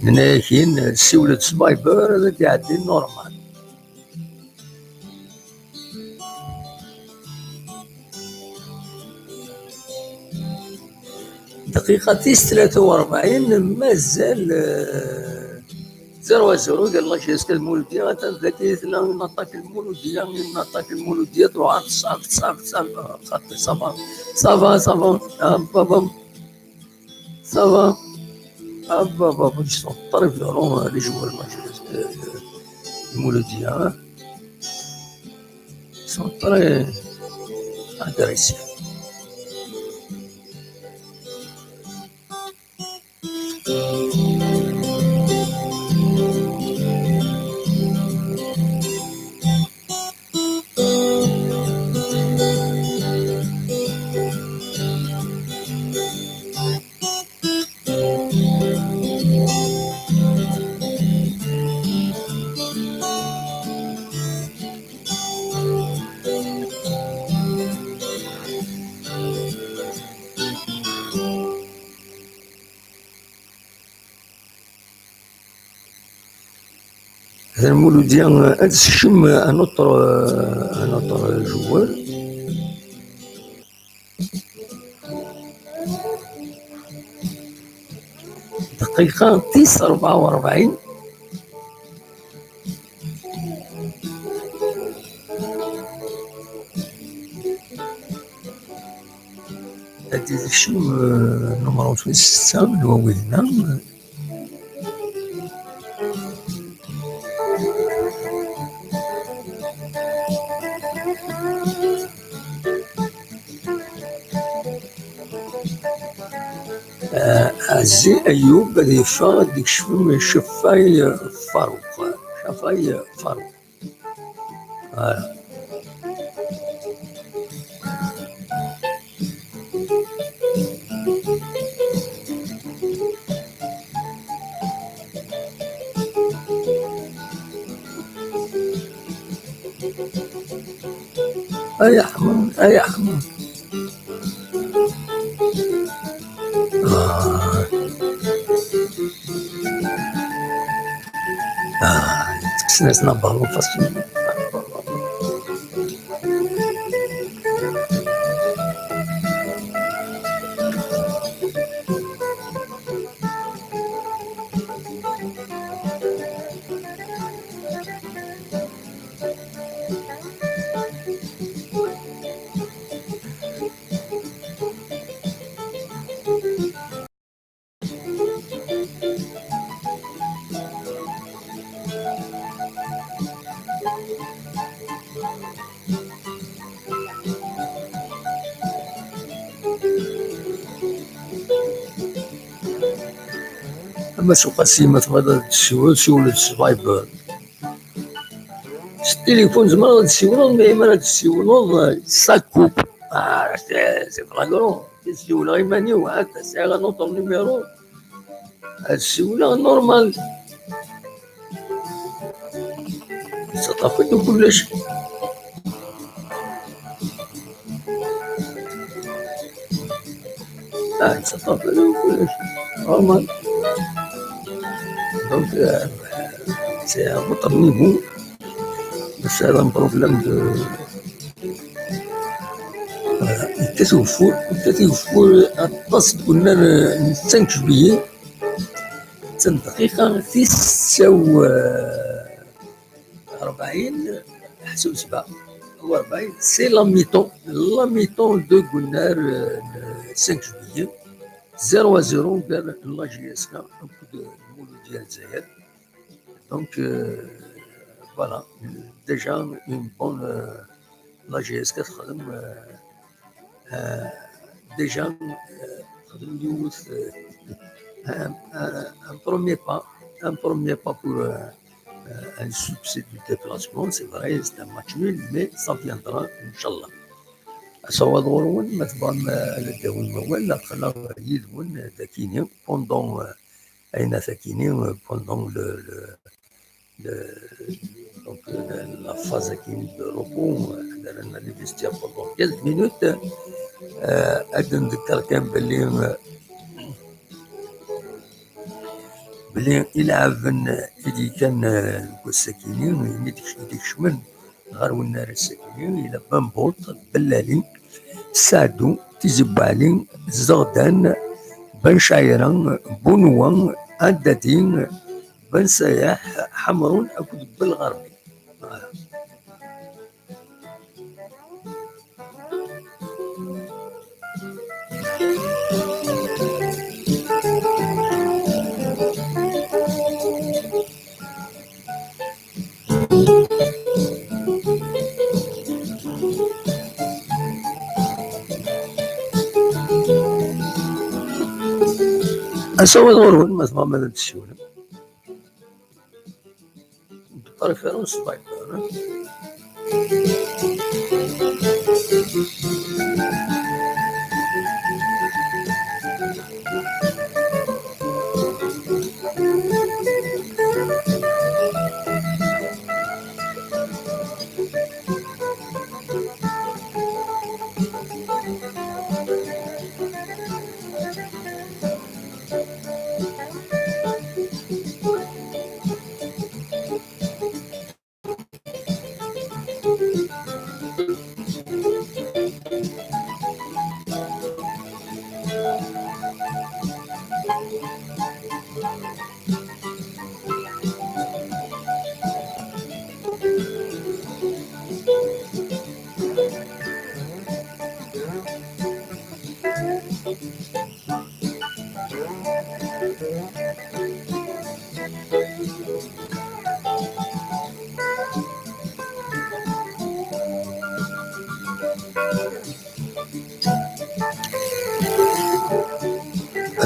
Nenna-yak-in, siwel-d s Viber, ad d-iɛeddi normal. Dqiqa tis tlata u rebɛin, mazal, euh, zéro à zéro, قال لك est-ce que المولودية غتبدا كي ثنا نطاك المولودية، نطاك المولودية، تروح تصعب، تصعب، تصعب، آه، صافي، ça va، ça va، ça va. آه، بابا. Ça va. Ah, bah, bah, bah, ils sont très violents, hein, les joueurs, moi, je, euh, المولودية, hein. Ils sont très agressifs. Atan Muludya ad d-sekcem un autre, un autre joueur. Dqiqa tis rebɛa u rebɛin. Ad d-ikcem, eh, numeṛ wis setta n wawal-nneɣ. Eh, Ɛezzi Ayub ad yeffeɣ ad d-ikcem Cafay Faruq. Cafay Faruq. Voilà. Ay aḥmam, ay aḥmam. Ah. Ah, tekksen-asen aballon facilement. Ama s uqasi, ma tebɣiḍ ad tessiwleḍ, siwel-d s Viber. S tilifun tzemreḍ ad tessiwleḍ, mais mi ara d-tessiwleḍ, ça coupe. Ah, c'est, c'est flagrant. Ssiwleɣ iman-iw, ha-t-a sɛiɣ un autre numéro. Ad ssiwleɣ normal. Yettaṭṭaf-d kullec. Ah, yettaṭṭaf-d kullec. Normal. Donc, euh, c'est un autre niveau. C'est un problème de, euh, yekkat ugeffur, yekkat ugeffur aṭas deg unnar, euh, n cinq juillet. Attan dqiqa tis setta u rebɛin, ḥseb sebɛa u rebɛin, c'est la mi-temps, la mi-temps de Gunnar, euh, le cinq juillet, zéro à zéro, gar la J S K akked Muludya Lezzayer. Donc, euh, voilà, déjà une bonne, euh, la J S K txedem, euh, euh, déjà, euh, txedem yiwet, euh, un, un, un premier pas, un premier pas pour, euh, euh, un succès du déplacement. C'est vrai, c'est un match nul, mais ça viendra, Inch'Allah. Asawaḍ ɣur-wen, ma tebɣam, euh, ad d-tawim awal, aql-aɣ yid-wen, euh, dakini, pendant, euh, Ayen akini, euh, pendant le, le, le, donc, euh, la phase akini de repos, euh, dans les vestiaires pendant quinze minutes, euh, ad ndekker kan belli, euh, belli ilaɛben, euh, i d-yekkan, euh, deg wass-akini, imi d-, i d-ikecmen ɣer unnar ass-agi, yella Bambolt, Bellali, Saɛdu, Tizi Buɛli, Zeɣdan, Ben Caɛira, Bunwa, Adadi, Ben Sayaḥ, Ḥemrun akked Belɣerbi. Voilà. Asawaḍ ɣur-wen, ma tebɣam ad d-tessiwlem. De préférence Viber, hein.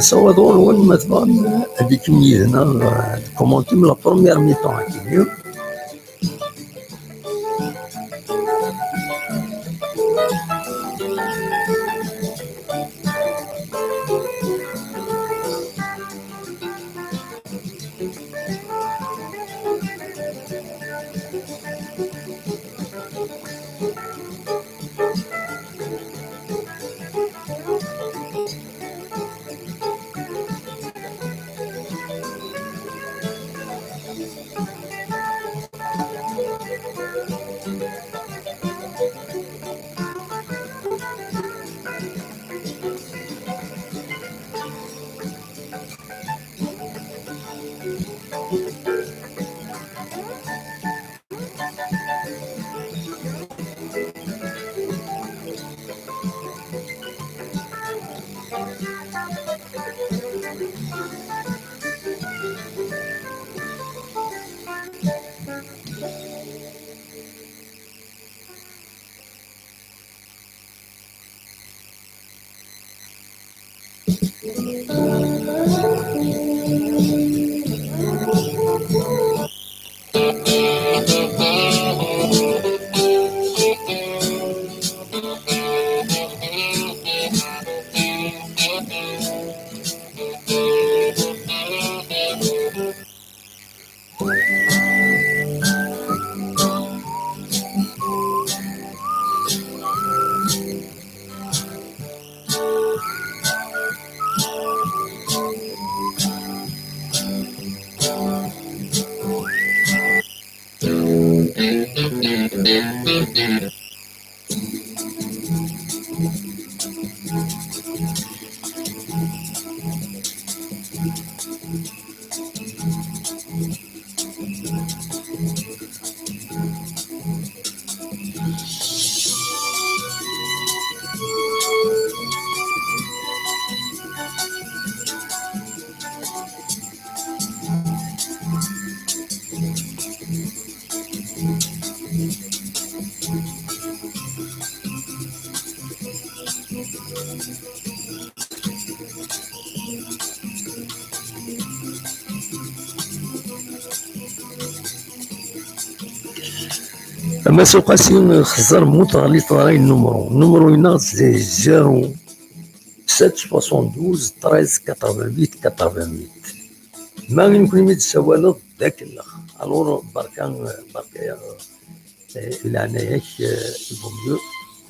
Asawaḍ ɣur-wen, ma tebɣam ad d-ikim yid-neɣ, eh, commentim la première mi-temps-agi. Ama s uqasi xẓer mu teɣli teḍra n numru. Numru-ines c'est zéro sept soixante-douze treize quatre-vingt-huit quatre-vingt-huit. Ma i nekkni mi d-tessawaleḍ d akellex. Alors, berka, berka, eh, leɛnaya-k, eh, il vaut mieux,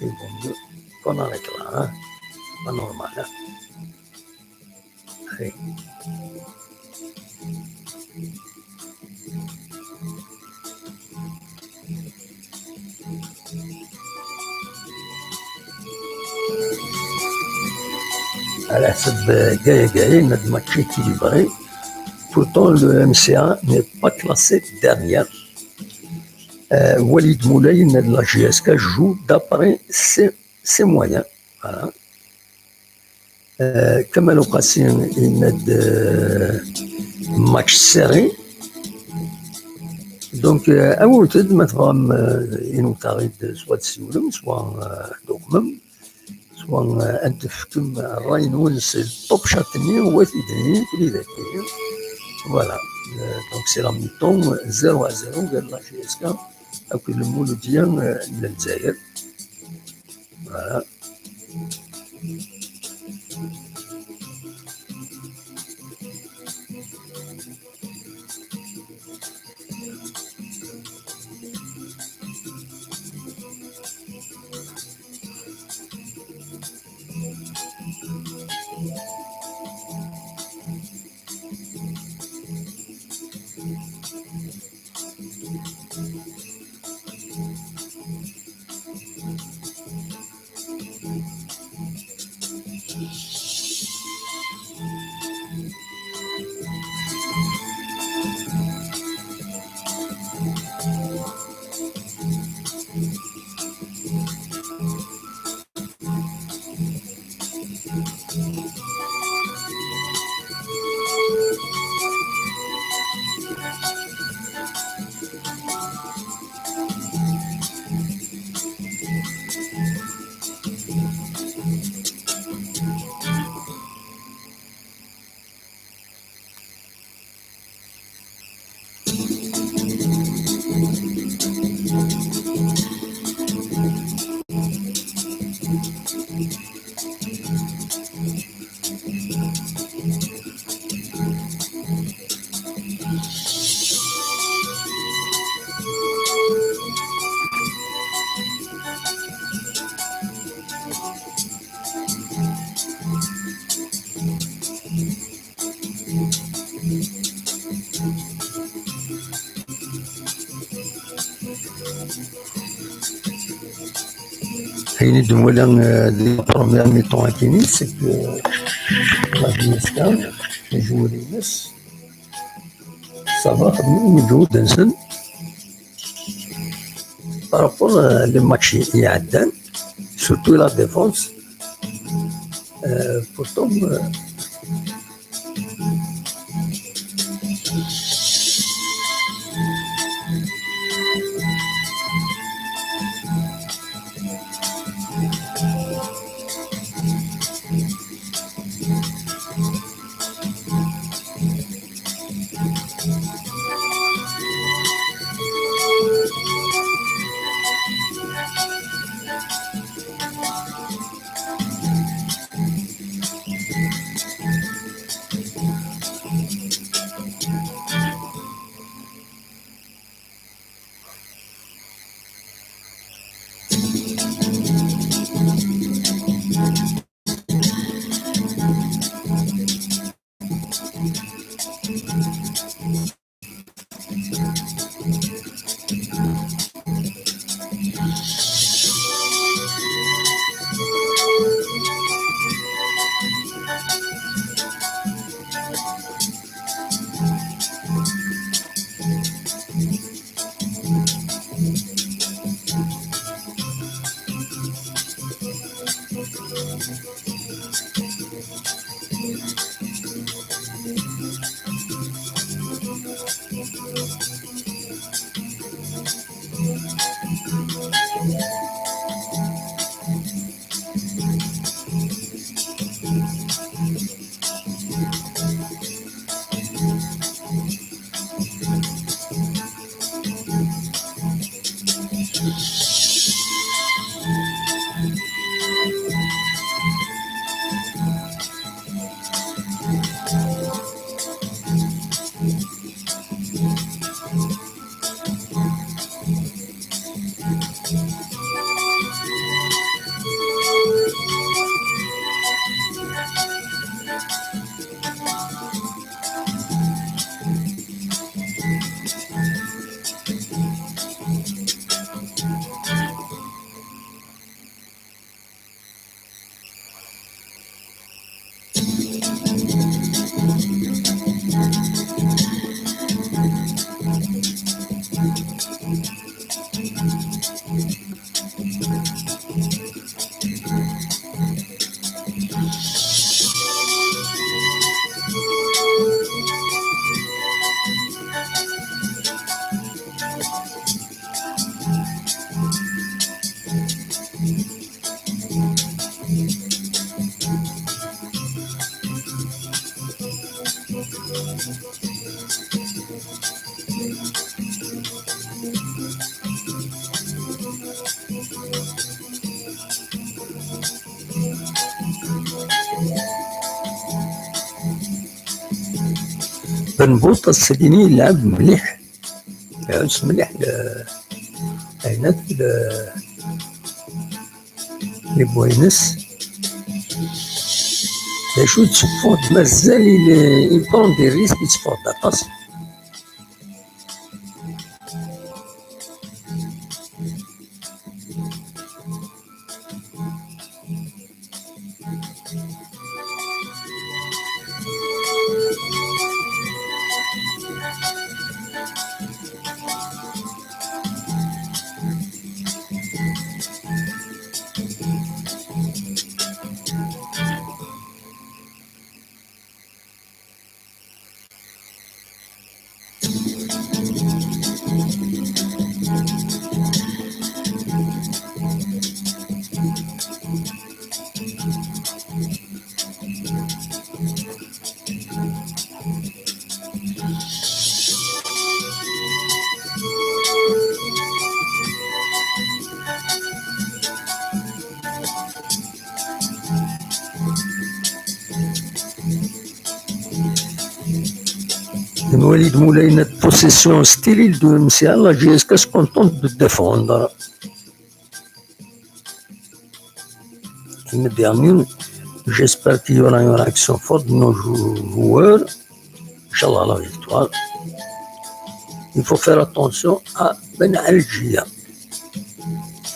il vaut mieux qu'on arrête là, hein. C'est pas normal, hein. Allez. Ala ḥseb, eh, Gaël, Gaël, netma équilibré. Pourtant, le M C A n'est pas classé dernière. Euh, Walid Moulay, la J S K, joue d'après ses, ses moyens. Voilà. Euh, Kamal Ouqassi, il met de match serré. Donc, euh, awi-d ma tebɣam, euh, inutaɣ-id, soit tessiwlem, soit, euh, ad tuqmem, soit, euh, ad d-tefkem ṛṛay-nwen s top chat-nni, wa t-id-nni, tili dagi. Voilà. Euh, donc, c'est la mi-temps, zéro à zéro, vers la J S K, avec le Mouloudia, euh, de Lezzayer. Voilà. Ayen i d-nwala, euh, di la première mi-temps akkin, c'est que, euh, la Viesca, les joueurs-ines, ça va, xedmen lmeǧhud-nsen. Par rapport, euh, les matchs iɛeddan, surtout la défense, euh, pourtant, euh, Ben Bout ass-agi-nni yelɛeb mliḥ. Iɛuss mliḥ le-, ayen akk le-, les points-ines. D acu, yetteffeɣ-d mazal, il, il prend des risques, yetteffeɣ-d aṭas. Nwali-d Moulay Nat possession stérile de M C A, la J S K se contente de défendre. Une dernière, j'espère qu'il y aura une réaction forte de nos jou-, joueurs. Inchallah, la victoire. Il faut faire attention à Ben Aljiya.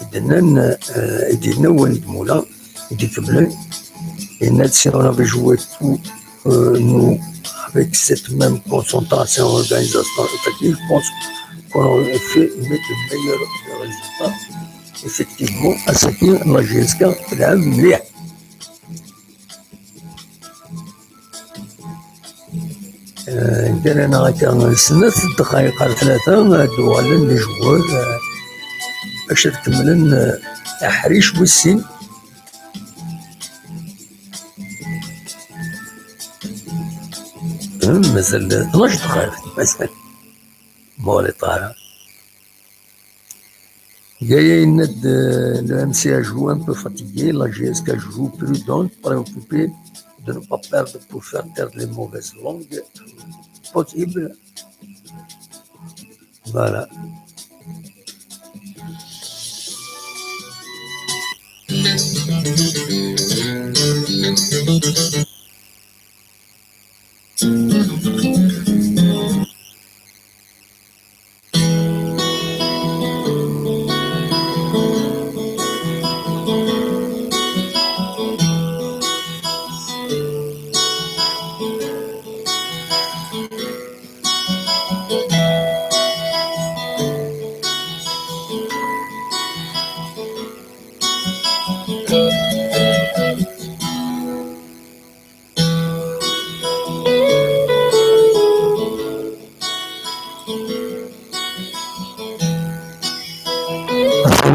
I d-nnan, euh, i d-yenna Walid Mula, i d-ikemmlen, yenna-d, si on avait joué tous, euh, nous, avec cette même concentration, organisation, effective, je pense qu'on aurait fait, mais de meilleurs résultats. Effectivement, ass-agi, la J S K telɛeb mliḥ. Eh, ggalin-aɣ akka snat ddqayeq ar tlata, ad d-uɣalen d ijewwad, eh, bac ad kemmlen, eh, aḥric wis sin. Hmm, mazal tnac ddqayeq, mazal. Bon, les parents. Gaïa, il aide, euh, le M C a joué un peu fatigué, la J S K joue prudente, préoccupée de ne pas perdre pour faire taire les mauvaises langues possibles. Voilà.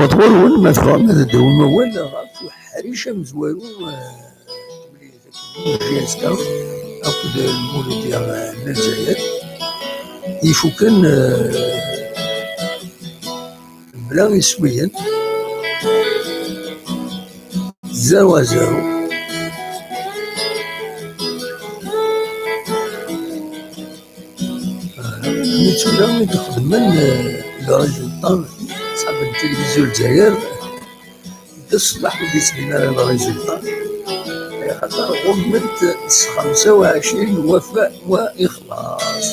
Ɣef ɣur-wen, ma tebɣam ad d-tawim awal ɣef uḥric amezwaru, eh, J S K akked Lmuludya n Lezzayer ifuken, eh, mebla iswiyen, zéro à zéro. Mi tura i d-xedmen, eh, le résultat, ṣṣaḥ n tilivizyu Lezzayer, d ṣṣbeḥ ur d-yettbin ara le résultat, axaṭer ɣummen-t s xemsa u ɛecrin wafa wa ixlaṣ.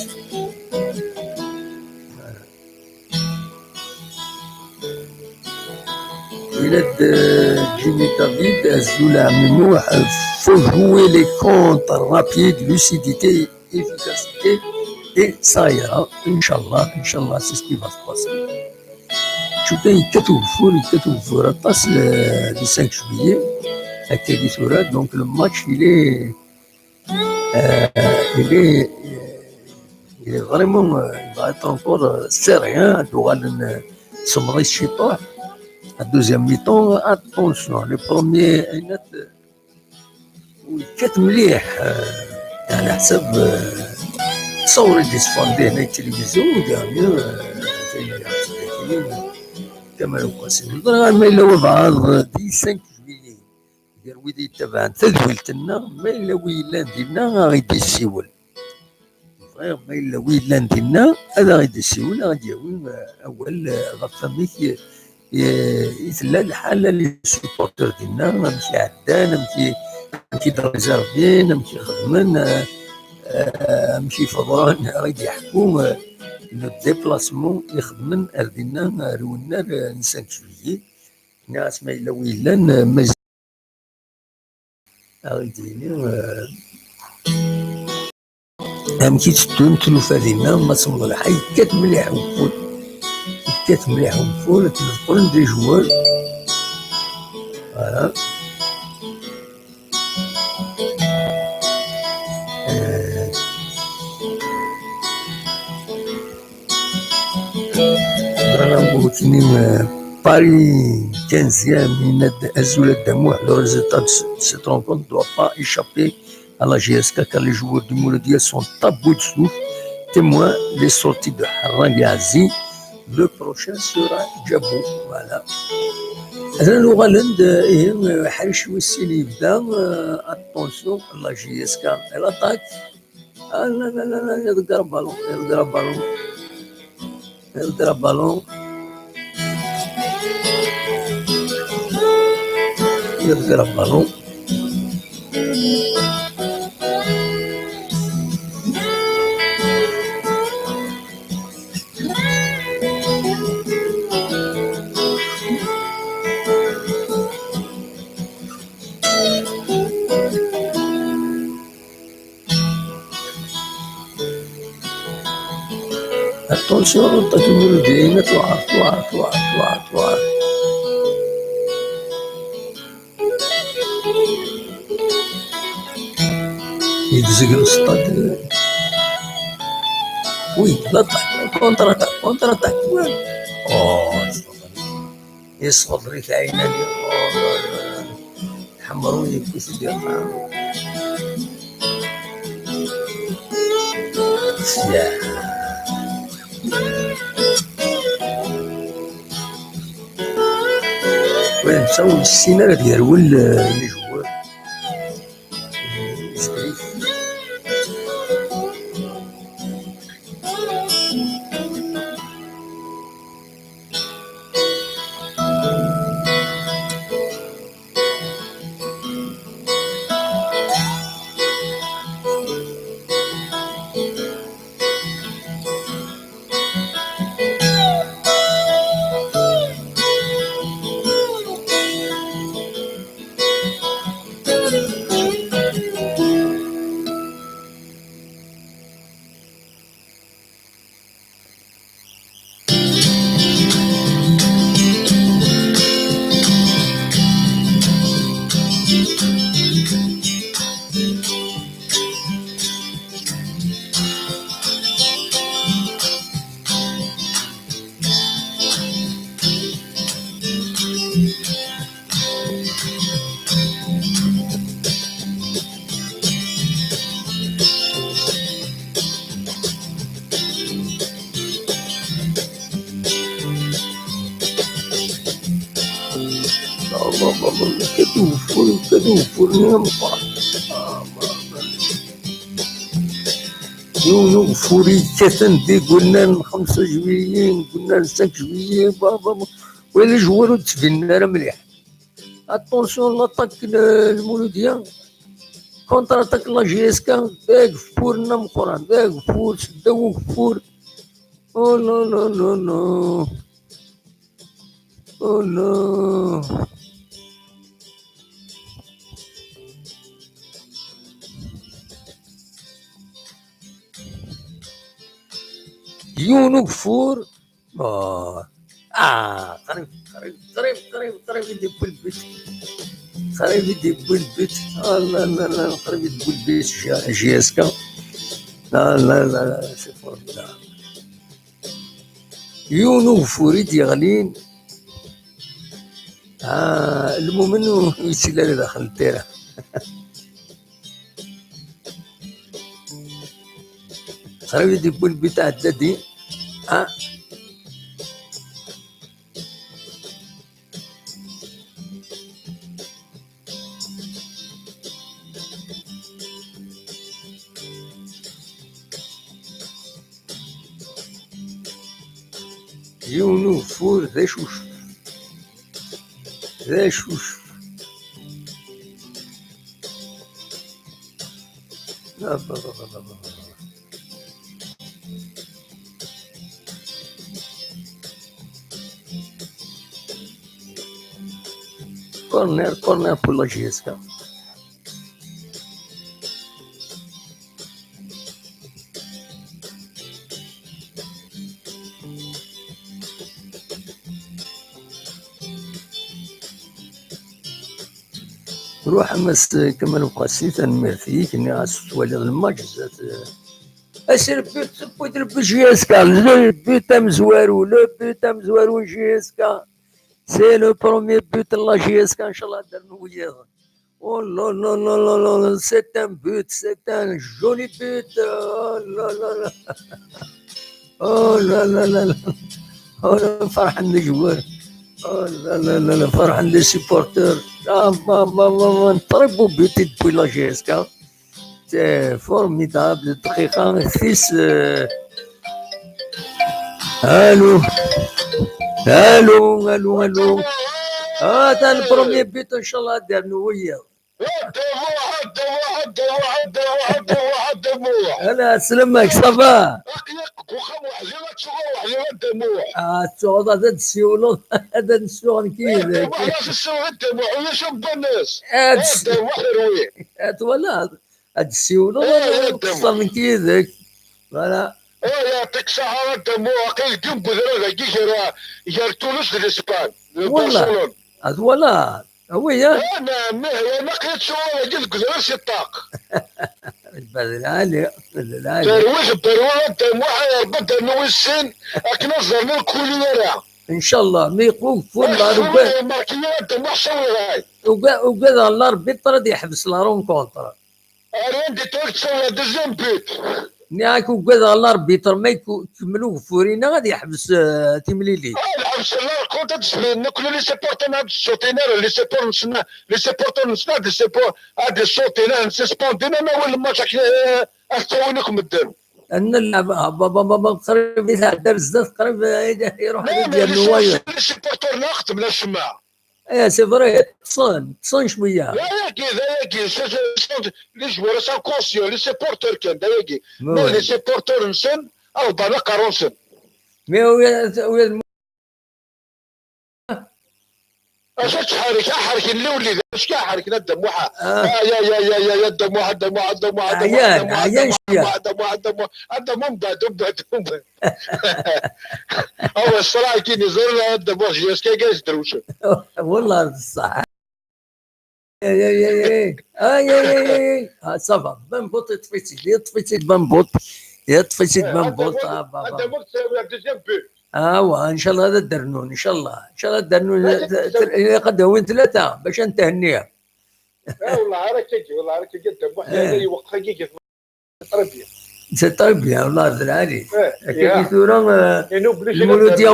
Il aide, euh, Jimmy David, Azul Amimouh, faut jouer les comptes rapide, lucidité, efficacité, et ça ira, Inch'Allah, Inch'Allah, c'est ce qui va se passer. Tu peux y quatre jours, quatre jours, atas le, le cinq juillet, à Kéguissoura, donc le match, il est, euh, il est, il est vraiment, euh, il va être encore, euh, serré, hein, ad uɣalen, euh, semmeḍ ciṭuḥ. La deuxième mi-temps, attention, le premier, il est, euh, yekkat mliḥ, euh, يعني حسب, euh, تصور اللي صفر به هنا التلفزيون, dernier, euh, كمال وقاسم. ما إلا وضع هذا dix-cinq juillet. Gar wid yettabaɛen tadwilt-nneɣ, ma yella wi yellan dinna, a ɣ-id-yessiwel. Bɣiɣ ma yella wi yellan dinna, ad aɣ-id-yessiwel, a ɣ-d-yawi, eh, awal, eh, ɣef wamek i, i, i tella lḥala n les supporters dinna, amek i ɛeddan, amek i, amek i d-réservin, amek i xedmen, eh, eh, amek i feḍren, a ɣ-id-yeḥku, eh, le déplacement i xedmen ar dinna, ar wennar, eh, n cinq juillet. Nniɣ-as ma yella wi yellan, eh, ma a ɣ-d-yini, eh, amek i tteddun tlufa dinna, ma semmeḍ lḥal, yekkat mliḥ ugeffur. Yekkat mliḥ ugeffur, akken qqlen d ijewwar. Voilà. Eh, Bravo, Paris quinzième, yenna-d: Azul a Dda Muḥ, le résultat de ce-, cette rencontre ne doit pas échapper à la J S K, car les joueurs du Mouloudia sont à bout de souffle. Témoin, les sorties de Harrang et Azi. Le prochain sera Djabou. Voilà. Atan uɣalen-d, ihi, ḥric wis sin yebda, euh, attention, la J S K, elle attaque. Ah, la, la, la, la, iḍegger aballon, iḍegger aballon, iḍegger aballon, iḍegger aballon. Attention, la technologie, tuɛer, tuɛer, tuɛer, tuɛer, tuɛer. Yebzeg le stade. Oui, l'attaque, contre-attaque, contre-attaque. Ouais. Oh, yesɣeḍ-it ɛinani. Oh, la, la, la. Ḥemru yewwi-t-id iqan. Sya. Ula d netta ur yessin ara ad yerwel, eh, ijewwel. Kad ugeffur, kad ugeffur-nni ameqqran. Yiwen ugeffur i yekkaten di gullan xemsa juillet, gullan cinq juillet, ba, ba, ba. Wali joueur ur d-ttbinen ara mliḥ. Attention, l'attaque n Lmuludya. Contre-attaque la J S K, d ageffur n ameqqran, d ageffur, seddaw ugeffur. Oh non, non, non, non. Oh non. Yiwen ugeffur. Oh. Ah, qrib, qrib, qrib, qrib, qrib i d-yewwi lbit. Qrib i d-yewwi lbit. Ah, la, la, la, qrib i d-yewwi lbit, J-, J S K. La, la, la, la, c'est formidable. Yiwen ugeffur i d-yeɣlin. Ah, lmumen ur yettili ara daxel n tira. Qrib i d-yewwi lbit ɛeddadi. Ah. Yiwen ugeffur d acucef. D acucef. Corner, corner pour la J S K. Ruḥ a Mass Kamal Uqasi, tanemmirt-ik, nniɣ-as ur twaliḍ lmatch, zdat, eh, asrebbi tewwi-d Rebbi J S K, le but amezwaru, le but amezwaru n J S K. C'est le premier but de la J S K, inchallah, ad d-rnu wiyaḍ. Oh là là là là là là, c'est un but, c'est un joli but. Oh là là là. Oh là là là là. Oh, ferḥen les joueurs. Oh là là là là, ferḥen les supporters. Ah, ma, ma, ma, ma, un très beau but depuis la J S K. C'est formidable. دقيقة ثيس. Allô. Allô, allô, allô. Ah, t'as le premier but, inchallah, ad d-rnu wiyaḍ. Ala, selamek, ça va? Ah, tettuɣaḍ ad d-ssiwleḍ, ad d-ssiwleḍ nekk yid-k. Ad s-, ad twalaḍ, ad d-ssiwleḍ, ad d-ssiwleḍ nekk yid-k. Voilà. Oh, yeɛṭik ṣṣeḥḥa a Dda Muḥ, aql-i deg udrar-agi gar, gar Tunes d Lispan, d Wallah. Barcelone. Ad wala. Awi, ya. Ah, neɛm, ih, ya, naqli ttsuɣal-agi deg udrar si ṭṭaq. Lbadel ɛali, lbadel ɛali. Terwi, terwi a Dda Muḥ, ay Rebbi, ad d-rnu wis sin, akken ad ẓren ur kuli ara. Ncallah, mi yeqwa ugeffur, eh, la, ssuma uga-, yemarki a Dda Muḥ, sawlay. Uga-, ugadeɣ l'arbitre ad yeḥbes la rencontre. Rien du tout, c'est le deuxième but. Nniɣ-ak ugadeɣ l'arbitre, ma ikemmel ugeffur-inna ad yeḥbes, eh, timlilit. Ah, yeḥbes la rencontre, ad d-slen, nekkni les supporters ad d-ṣutin ara, les supporters-nsen, les supporters-nsen ad d-suppo-, ad d-ṣutin, ad d-suspendin, ad d-awin le match, akken, eh, ad t-awin akk medden. Ad nlɛeb, ah, ba, ba, ba, ba, qrib i tɛedda ar zdat, qrib, eh, iruḥ ad yernu wayeḍ. Les supporters-nneɣ xedmen acemma. Eh, c'est vrai, ṭṭsen, ṭṭsen cwiya. D ayagi, d ayagi, c'est, c'est, c'est, les joueurs sont conscients, les supporters kan, d ayagi. Mais les supporters-nsen, a ḍebban aqerru-nsen. Mais wi-, wi-, acu ttḥerrik, a ḥerken lewlid, acu ttḥerriken a Dda Muḥ. Ah. Ay, ay, ay, ay, ay, a Dda Muḥ, a Dda Muḥ, a Dda Muḥ, a Dda Muḥ, a Dda Muḥ, a Dda Muḥ, a Dda Muḥ, a Dda Muḥ, a Dda Muḥ, a Dda Muḥ, a Dda Muḥ, a Dda Muḥ, a Dda Muḥ. Awa, ṣṣraɛ akin iẓur, a Dda Muḥ, jiska ga yesdrewcen. Wallah, d ṣṣeḥ. Ay, ay, ay, ay. Ay, ay, ay, ay, ay. Ah, ça va. Bambout, yeṭṭef-itt-id, yeṭṭef-itt-id Bambout. Yeṭṭef-itt-id Bambout. Ah, baba. A Dda Muḥ, c'est le deuxième but. Awa, ncallah ad d-rnun, ncallah. Ncallah ad d-rnun, ilaq ad d-awin tlata, bac ad ntehenni. Ah, wallah, ara kagi, wallah, ara kagi, a Dda Muḥ, eh, yella iweqqef-agi. C'est très bien, wallah, d lɛali. Eh, akka i tura, eh, lmuludya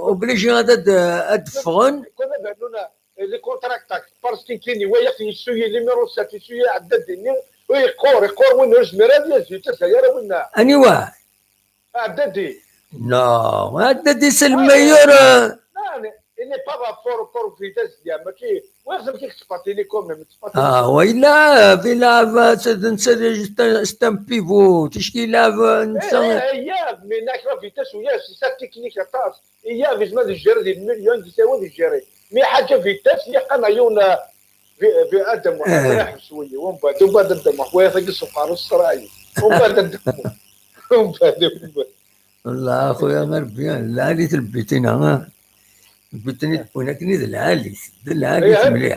obligé ad, ad d-ffɣen. Konna bernuna, eh, les contre-attaques, parce que kini, wa yaq yessuyi numéro sept, yessuyi Ɛeddadi-nni, u yeqqur, yeqqur win ur zmir ad yazzi, d tazayar a winna. Aniwa? Ɛeddadi. Non, Ɛeddadi c'est le meilleur, euh. Non, il n'est pas fort, fort vitesse, ya, mačči, wa amek i k-tettfaṭini quand même, tettfaṭini. Ah, wa yella, yella, c'est un, c'est un, c'est un pivot, ticki yella, eh, netta. Eh, eh, ya, mais nak la vitesse, u ya, c'est sa technique, aṭas. Ya, gizem ad gérer des millions de séances de gérer. Mais ḥaǧa vitesse, ya, qana yiwen, eh, bi, bi Adam, eh, iḥbes wigi, wa mbeɛd, wa mbeɛd Adam, wa yatagi s uqerru s ṣṣraɛ-is. Wa mbeɛd Adam. Wa mbeɛd, wa mbeɛd. Wallah, a xuya, a Rebbi, lɛali-t lbitin-a, ah. Lbitin i d-wwin akken i d lɛali-t, d lɛali-t mliḥ.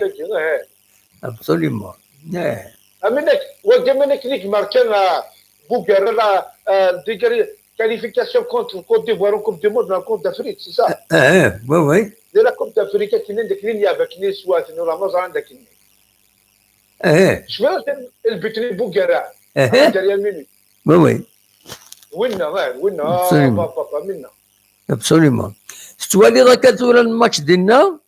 Absolument. Eh. Aminak, wagi aminak i d-imerkan, ah, Bugarra, la, ah, dégari-, qualification contre Côte d'Ivoire en Coupe du Monde, la Coupe d'Afrique, c'est ça? Eh, eh, oui, oui. De la Coupe d'Afrique, akken d akken i n-, yab akken i swat, nura ma ẓran d akken. Eh. Cfiɣ lbitin n Bugarra, eh, dernière minute. Oui, oui. Winna, eh, winna, ah, absolument. Papa, papa, minna. Absolument. Tettwaliḍ akka tura lmatch dinna?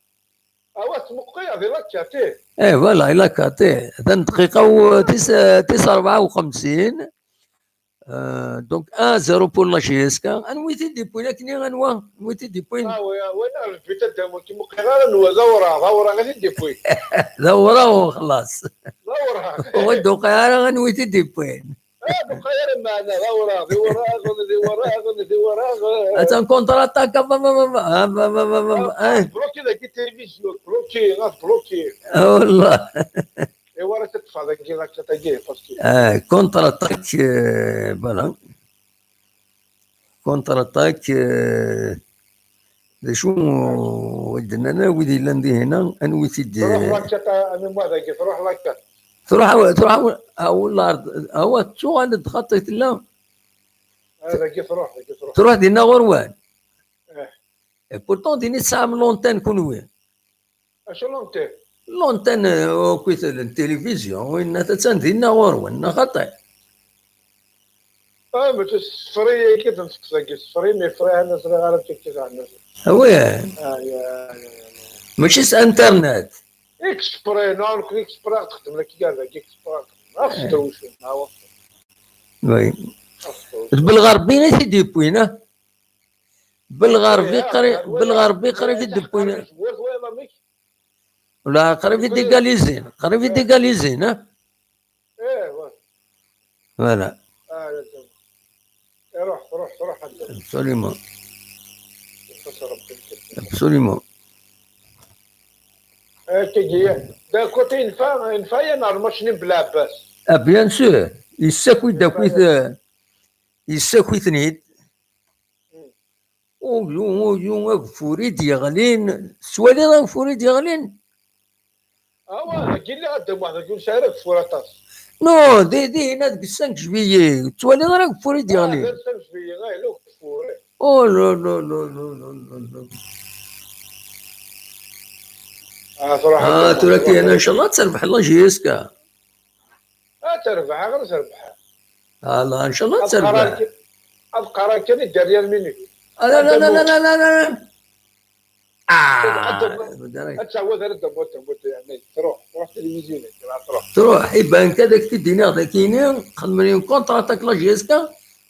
Awa, tmeqqi, di la carte, eh. Eh, voilà, di la carte, eh. Atan dqiqa u tis, tis rebɛa u xemsin. Euh, donc, un zéro pour la J S K. Anwa i t-id-yewwin akken, anwa? Anwa i t-id-yewwin? Ah, oui, ah, oui, non, le but ad d-amu, tmeqqi ara nwa, d awraɣ, d awraɣ i t-id-yewwin. D awraɣ, xlaṣ. D awraɣ. Ur d-tuqiɛ ara anwa i t-id-yewwin. Ah, d uqayar meɛna, d awraɣ, d iwraɣen, d iwraɣen, d iwraɣen. Atan contre-attaque, ah, bah, bah, bah, bah, ah, bah, bah, bah, bah, ah, ah. Bloqué dagi télévision, bloqué, ah, bloqué. Ah, wallah. Iwara teṭṭef dagi, la carte-agi, parce que. Ah, contre-attaque, euh, voilà. Contre-attaque, euh, d acu i d-nnan wid yellan dihina, anwi t-id-, tṛuḥ la carte, a Muḥ, dagi tṛuḥ la carte. Tṛuḥ, tṛuḥ, a, wallah, awa, tuɣal-d xaṭi tella. Ah, dagi tṛuḥ, dagi tṛuḥ. Tṛuḥ dinna ɣur-wen? Eh. Et pourtant, din i tesɛam l'antenne kunwi. Acu l'antenne? L'antenne, euh, akkit n télévision, winna attan dinna ɣur-wen, neɣ xaṭi? Ah, mačči s frais-agi d-ntekkes dagi, s frais, mais frais ana ẓriɣ ara d-tekkes ɛna. Ah oui? Ah, ya, ya, ya, ya. Mačči s internet? Exprès, non, nekkni exprès ad texdem la carte dagi, exprès ad texdem. Ad xeddew cwi, ah, wa. Oui. Ad xeddew cwi. D Belɣerbi i t-id-yewwin, ah? Belɣerbi, eh, qri-, ah, Belɣerbi qrib i d-wwin. Wala, qrib i d-égalisin, qrib i d-égalisin, ah? Eh, ouais. Voilà. Ah, ya, ya. Iruḥ, iruḥ, iruḥ, anda. Absolument. Iruḥ, Rebbi. Absolument. Eh, tigi, d'un côté, yenfa, yenfa-yaɣ lmatch-nni n Belɛebbas. Ah, bien sûr. Yessaki-d akkit, euh, yessaki-ten-id. Uyu, uyu, ageffur i d-yeɣlin. Tettwaliḍ ageffur i d-yeɣlin? Awa, dagi lliɣ a Dda Muḥ, dagi ur sɛiɣ ara ageffur aṭas. Non, di, dihin deg cinq juillet, ur tettwaliḍ ara ageffur i d-yeɣlin? Ah, d cinq juillet, ah, yella ugeffur, eh. Oh, la, la, la. Ah, truḥ. Ah, tura kan, inchallah ad terbeḥ la J S K. Ah, terbeḥ, ɣer terbeḥ. Allah, inchallah ad terbeḥ. Ad qqareɣ kan i dernière minute. Ah, la, la, la. Ah, ad tɛawed ara Dda Muḥ, Dda Muḥ, yeɛni, truḥ, truḥ tilivizyu-nni, truḥ. Truḥ, iban kan ad ak-t-id-iniɣ d akini, xedmen une contre-attaque la J S K,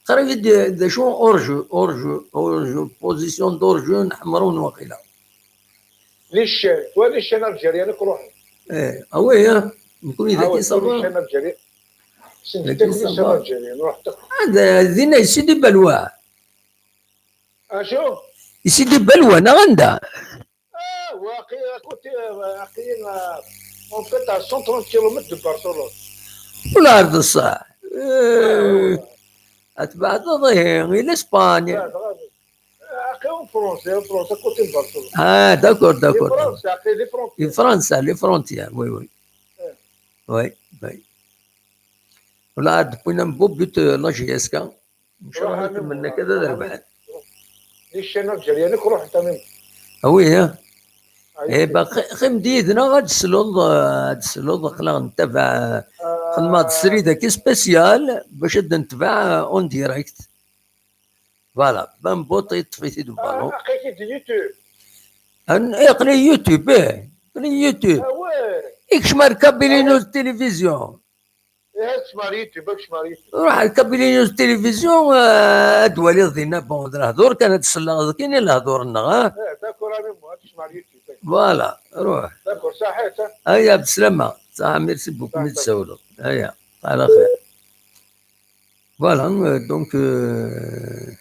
qrib i d, d acu, hors-jeu, hors-jeu, hors-jeu, position d'hors-jeu n Ḥemrun waqila. Les chaînes, wa les chaînes algériennes akk ruḥen. Eh, ah oui, hein. Nekkni dagi ça va. Les chaînes algériennes. Dagi ça va. Dinna, ici des Belwa. Acu? Ici des Belwa, neɣ anda? Ah, waqil, à côté, euh, waqil, euh, en fait, à cent trente kilomètres de Barcelone. Wala ar d ṣṣeḥ. Ah, ouais. Ad tbeɛdeḍ, ihi, i l'Espagne. Aql-i en France, en France, à côté de Barcelone. Ah, d'accord, d'accord. Di Fransa, aql-i di frontière. Di Fransa, les frontières, oui, oui. Eh. Oui, oui. Wala ad wwin un beau but, euh, la J S K. Inchallah, ruḥ, ad amin, kemmlen akka d ad rebḥen. Les chaînes algériennes akk ruḥent, amin. Ah oui, hein? Eh, ba, qi-, qqim-d yid-neɣ ad tesleḍ, euh, ad tesleḍ, aql-aɣ nettabaɛ, euh, xedmeɣ-d srid-agi spécial bac ad d-netbeɛ, euh, en direct. Voilà, Ben Bot yeṭṭef-it-id ubalu. Ah, aql-ik di YouTube. An-, eh, aql-i YouTube, eh. Aql-i YouTube. Ah, ouais. Ikcem ar Kabili News Télévision. Eh, kcem ar YouTube, kcem ar YouTube. Ruḥ ar Kabili News Télévision, eh, ad twaliḍ dinna, bon, d lehdur kan ad selleɣ, d kini lehdur-nneɣ, ah. Eh, d'accord, ami, moi, kcem ar YouTube, eh. Voilà, ruḥ. D'accord, saḥit, ah. Aya, bslama. Saḥa, merci beaucoup, mi d-tsawleḍ. Aya, ala xir. Voilà, euh, donc, euh,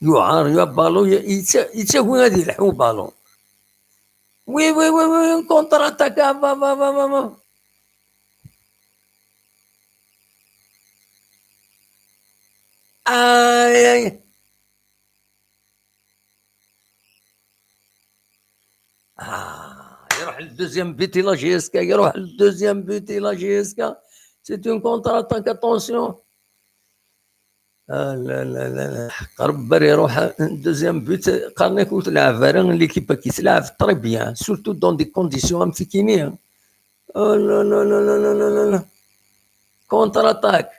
yuɛer, yuɛer balon, yettagi ad yelḥu balon. Oui, oui, oui, oui, une contre-attaque, ah, va, va, va, va, va. Aïe, aïe. Ah, iruḥ le deuxième but i la J S K, iruḥ le deuxième but i la J S K. C'est une contre-attaque, attention. Ah, la, la, la, la. Qrib ara iruḥ deuxième but, qqaren-ak ur tleɛɛeb ara l'équipe-agi, tleɛɛeb très bien, surtout dans des conditions am tikini. Oh, la, la, la. Contre-attaque.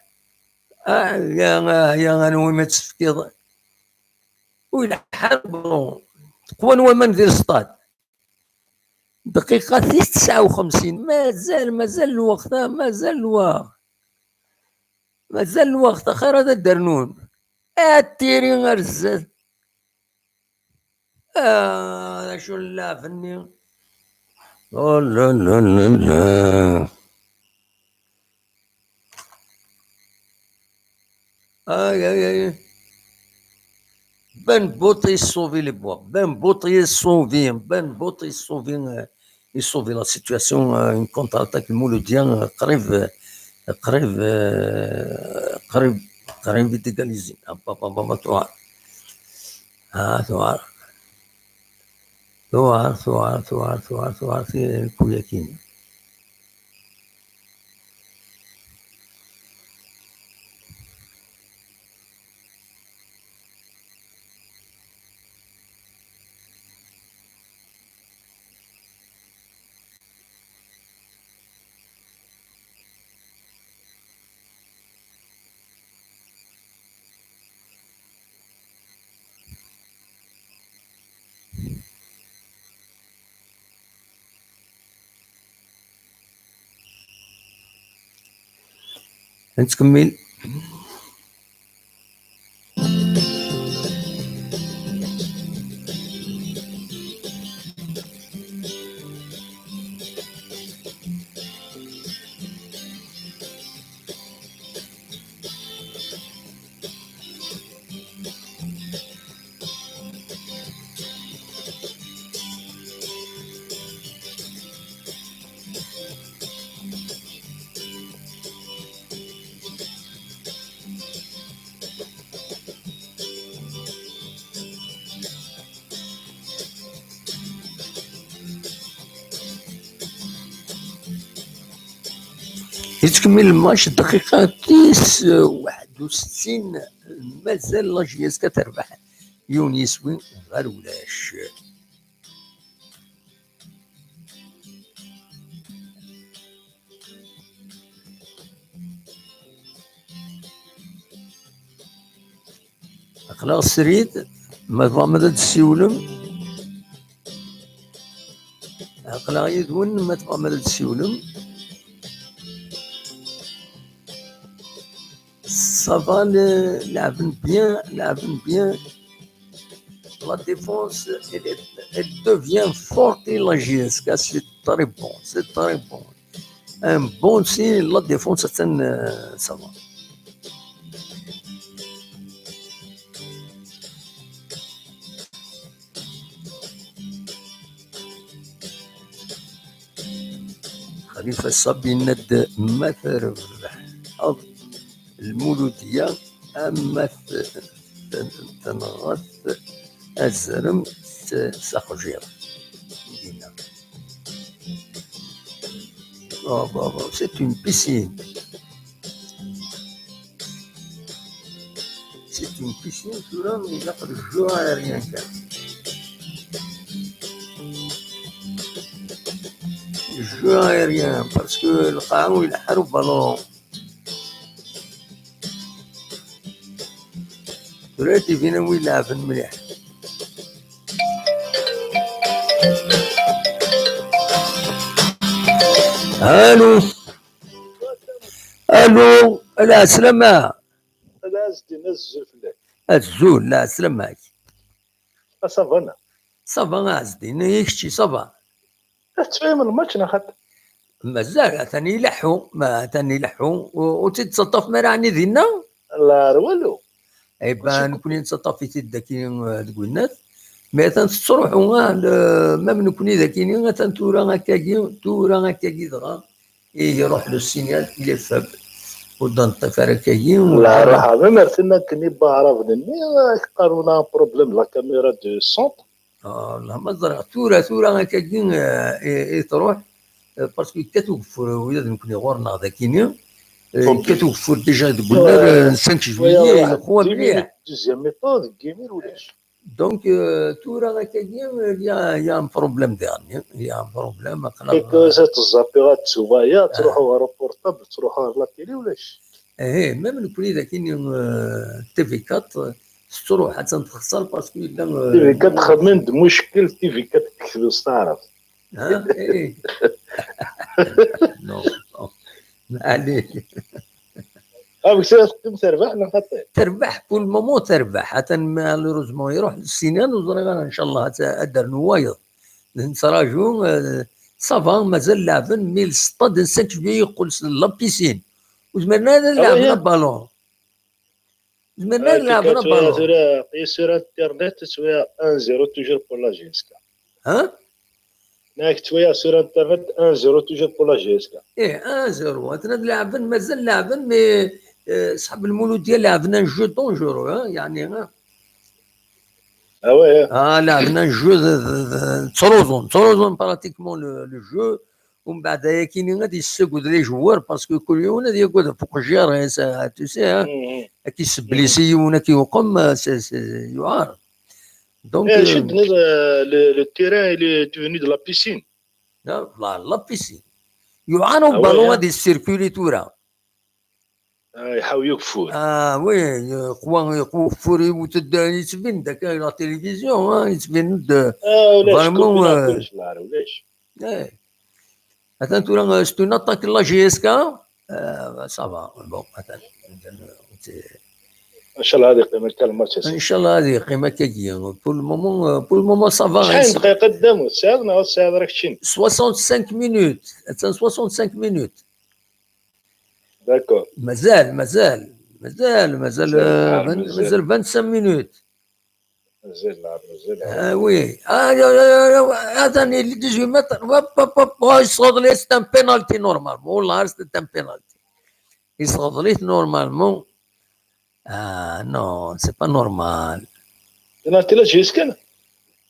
Ah, ya, ya, anwa ma tefkiḍ? Ur ileḥḥu ara, bon. Qwan waman di lestad. Dqiqa tis tesɛa u xemsin. Mazal, mazal lweqt, ah, mazal lweqt. Mazal lweqt, axir ad d-rnun. Ad tiri ar zdat. Ah, d acu n lɛeb-nni? Oh, la, la, la, la. Aïe, aïe, aïe. Ben Bot a sauvé les bois. Ben Bot a sauvé. Ben Bot a sauvé, euh, a sauvé la situation. Euh, une contre-attaque, Mouloudien, euh, qrib, euh, qrib, euh, qrib, qrib d'égaliser. Ah, pa, pa, pa, pa, tuɛer. Ah, tuɛer. Tuɛer, tuɛer, tuɛer, tuɛer, tuɛer, ti-, kuyakin. Nettkemmil. Yettkemmil lmac dqiqa tis waḥed u settin, mazal la J S K terbeḥ yiwen yiswi ɣer ulac. Aql-aɣ srid, ma tebɣam ad d-tessiwlem. Aql-aɣ yid-wen, ma tebɣam ad d-tessiwlem. Ça va, le, leɛben bien, leɛben bien. La défense, elle, est- elle devient forte et la J S K, c'est très bon, c'est très bon. Un bon signe, la défense, c'est un, euh, ça va. Xalifa Ṣṣab yenna-d ma trebḥeḍ lmuludya ama t- t- tenɣeḍ azrem s s axjiḍ. Dinna. Oh, bah, bah, c'est une piscine. C'est une piscine, tura ilaq le jeu aérien kan. Le jeu aérien, parce que lqaɛa ur ileḥḥa ara ubalun. Tura ad d-ibin anwa ileɛben mliḥ. Allô. Allô. Lɛeslama. Ad as-d-in azul fell-ak. Azul, lɛeslama-k. A ça va, neɣ? Ça va, a Ɛezdin, i kečči, ça va? Ad tfehmeḍ lmatch, neɣ xaṭi? Mazal, atan ileḥḥu, ma atan ileḥḥu, u- ur tt-id-tettaṭṭaf mi ara ɛni dinna? La, ar walu. Eh ben, nekkni nettaṭṭaf-it-id dagi, eh, deg winnat. Mais atan tettruḥu, ah, le- même nekkni dagini, atan tura akkagi, tura akkagi dɣa. Ih, iruḥ le signal, il est faible. Ur d-neṭṭif ara akkagi. La, ruḥ, même ar tenna nekkni baɛraben-nni, ak qqaren un problème la caméra du centre. Ah, la, ma ẓriɣ. Tura, tura akkagi, eh, i, i truḥ, eh, parce que yekkat ugeffur, ula d nekkni ɣur-neɣ dagini, eh, yekkat ugeffur déjà deg unnar, eh, cinq juillet, yeqwa mliḥ. Deuxième mi-temps, deg yimir ulac. Donc, euh, tura akkagi, il y a, il y a un problème dernier. Il y a un problème, aql-aɣ, euh, teẓẓapiɣ ad tsubayeɣ, ah, truḥeɣ ɣer uportable, truḥeɣ ɣer la télé, ulac. Eh, même nekkni dagini, euh, T V quatre, tettruḥ, attan texṣer, parce que yella, euh, T V quatre xedmen-d muckel, T V quatre tekteb s taɛrabt. Ah, eh. Non, non. Allez. Ah, mais c'est terbaḥ, neɣ xaṭi? Terbeḥ, pour le moment terbeḥ. Atan malheureusement iruḥ le signal, ur ẓriɣ ara, ncallah ad, ad d-rnu wayeḍ. Nettraǧu, euh, ça va, mazal leɛben, mais le stade n cinq juillet yeqqel s la piscine. Ur zmiren ara ad leɛben abalun. Zemren ad leɛben abalun. Tura, aql-i sur internet, ttwaliɣ un zéro toujours pour la J S K. Ha? Nekk ttwaliɣ sur internet un zéro toujours pour la J S K. Eh, un zéro. Atan ad leɛben, mazal leɛben, mais, eh, ṣḥab lmuludya leɛben un jeu dangereux, hein, yeɛni, hein. Ah ouais, hein. Ah, leɛben un jeu de, de, de, ttruẓun, ttruẓun pratiquement le, le jeu. Umbeɛd ayakini ad yessaged les joueurs, parce que kul yiwen ad yagad ɣef uqejjir, eh, ça, tu sais, hein. Mhm. Ad k-yesseblisi yiwen, ad k-yuqem, eh, c'est, c'est, yuɛer. Donc, eh, euh, acu d-tenniḍ, euh, le, le terrain, il est devenu de la piscine. Non, la, la piscine. Yuɛer, ah ouais, ubalun, hein, ad yessirkuli tura. Ah, iḥaw ugeffur. Ah, oui, yeqwa, yeqwa ugeffur, iwet-d, yettbin-d akka la télévision, hein, yettbin-d, ah, ulac, vraiment, kullec, euh, kullec, la, ulac. Eh. Atan tura, euh, c'est une attaque la J S K, euh, ça va, bon, atan. Inchallah ad yeqqim akka lmatch ass-a. Inchallah ad yeqqim akkagi. Pour le moment, euh, pour le moment, ça va, hein. Acḥal n ddqayeq a ddam, tesɛiḍ neɣ ur tesɛiḍ ara keččini? Soixante-cinq minutes. Atan soixante-cinq minutes. D'accord. Mazal, mazal, mazal, mazal, mazal, euh, vingt, mazal vingt-cinq minutes. Mazal, mazal. Ah oui. Ah, ya, ya, ya, ya, atan, il est dix-huit mètres. Hop, hop, hop. Oh, yesɣeḍ-it, c'est un penalty normalement. Wallah, c'est un penalty. Yesɣeḍ-it normalement. Ah, non, c'est pas normal. Penalty la J S K?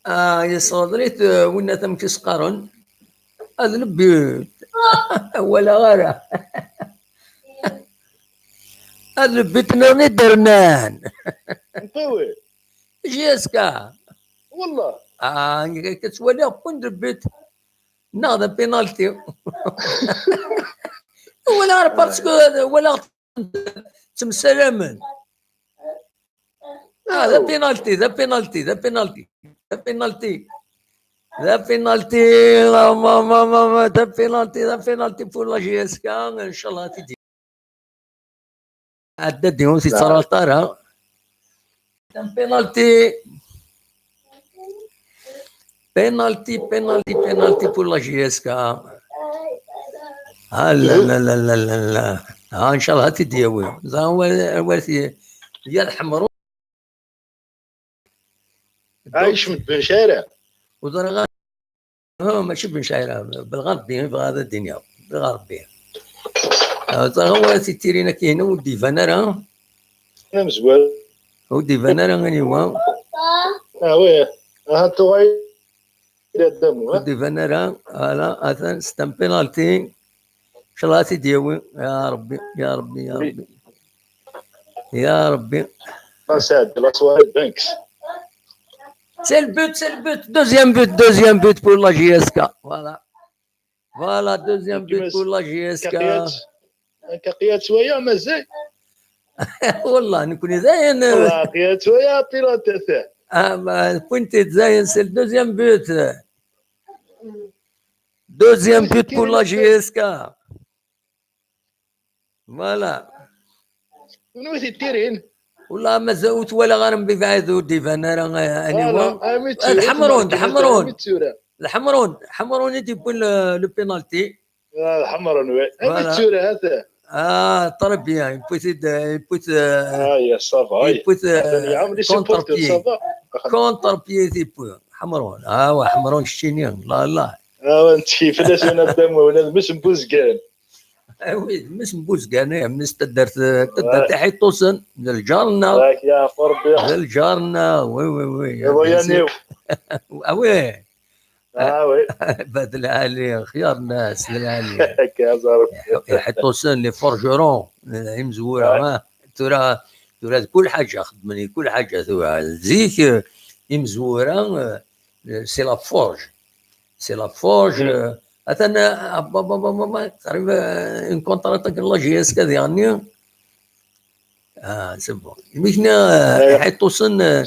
Ah, yesɣeḍ-it, euh, winna tam k-isqaren. Ad le but. Walaɣ ara. Ad le but-nniḍen i d-rnan. Ntawi. J S K. Wallah. Ah, ka ttwaliɣ point de but. Neɣ d penalty. Wala, parce que wala ttemsalamen. Ah, d penalty, d penalty, d penalty, d penalty. D penalty, la, ma, ma, ma, ma, d penalty, d penalty pour la J S K, inchallah, tidi. Adda di ur tettaraḍ ara. D penalty. Penalty, penalty, penalty pour la J S K. Ah, la, la, la, la, la, la. Ah, inchallah, ad t-id-yawi. Ẓer, wa, wa, ti-, ya lḥemru. Ɛic m-, Ben Cɛira. Ur ẓriɣ ara. Ah, mačči Ben Cɛira, Belɣerbi, bɣiɣ ad d-iniɣ. Belɣerbi. Ah, ẓriɣ wa tittirin akkin ur d-iban ara. Amezwar. Ur d-iban ara aniwa. Ah, oui. Aha, tuɣal d Adamu, Ur d-iban ara. Ala, atan, c'est un penalty. Inchallah, ad t-id-yawi. Ya Rebbi, ya Rebbi, ya Rebbi. Ya Rebbi. Pas à la soirée Banks. C'est le but, c'est le but. Deuxième but, deuxième but pour la J S K. Voilà. Voilà, deuxième but pour la J S K. Kaqiyat waya mazal. Wallah, nekkni dayen. Kaqiyat waya pilote. Ah, bah, pointé, dayen, c'est le deuxième but. Deuxième but pour la J S K. Voilà. Kunwi tittirin. Wallah, mazal ur twalaɣ ara mebɛid, ur d-iban ara, eh, aniwa. Voilà, ami D Ḥemrun, d Ḥemrun. Ami tura. D Ḥemrun, d Ḥemrun i d-yewwin le, le penalty. Ah, d Ḥemrun, oui. Ami Voilà. Tura, hata. Ah, très bien. Yewwi-t-id, eh, yewwi-t, eh, Ah, ya, ça va. Yewwi-t, eh, Atan yeɛawed les contre supporters, pied. Ça va. Contre pied, yewwi. Ḥemrun. Ah, wa, Ḥemrun keččini. La, la. Ah, wa, nettkif fell-as un Adamu, ula d mmi-s n Buzgan. Ah oui, d mmi-s n Buzgan, eh, mmi-s n taddart, eh, taddart Iḥiṭusen, d lǧar-nneɣ. Yak, yeɛfu Rebbi. D lǧar-nneɣ, oui, oui, oui. Iḍuyan-iw. Ah oui. Ah, oui. Bad lɛali, xyar nnas, d lɛali. Akka, ẓer. Iḥiṭusen, les forgerons, eh, imezwura, ah. Tura, tura d kul ḥaǧa, xeddmen i kul ḥaǧa tura. Zik, eh, imezwura, eh, c'est la forge. C'est la forge, eh, atan, eh, ba, ba, ba, ba, ba, qrib, eh, une contre-attaque n la J S K diɣenni. Ah, c'est bon. Imikna, eh, Iḥiṭusen, eh,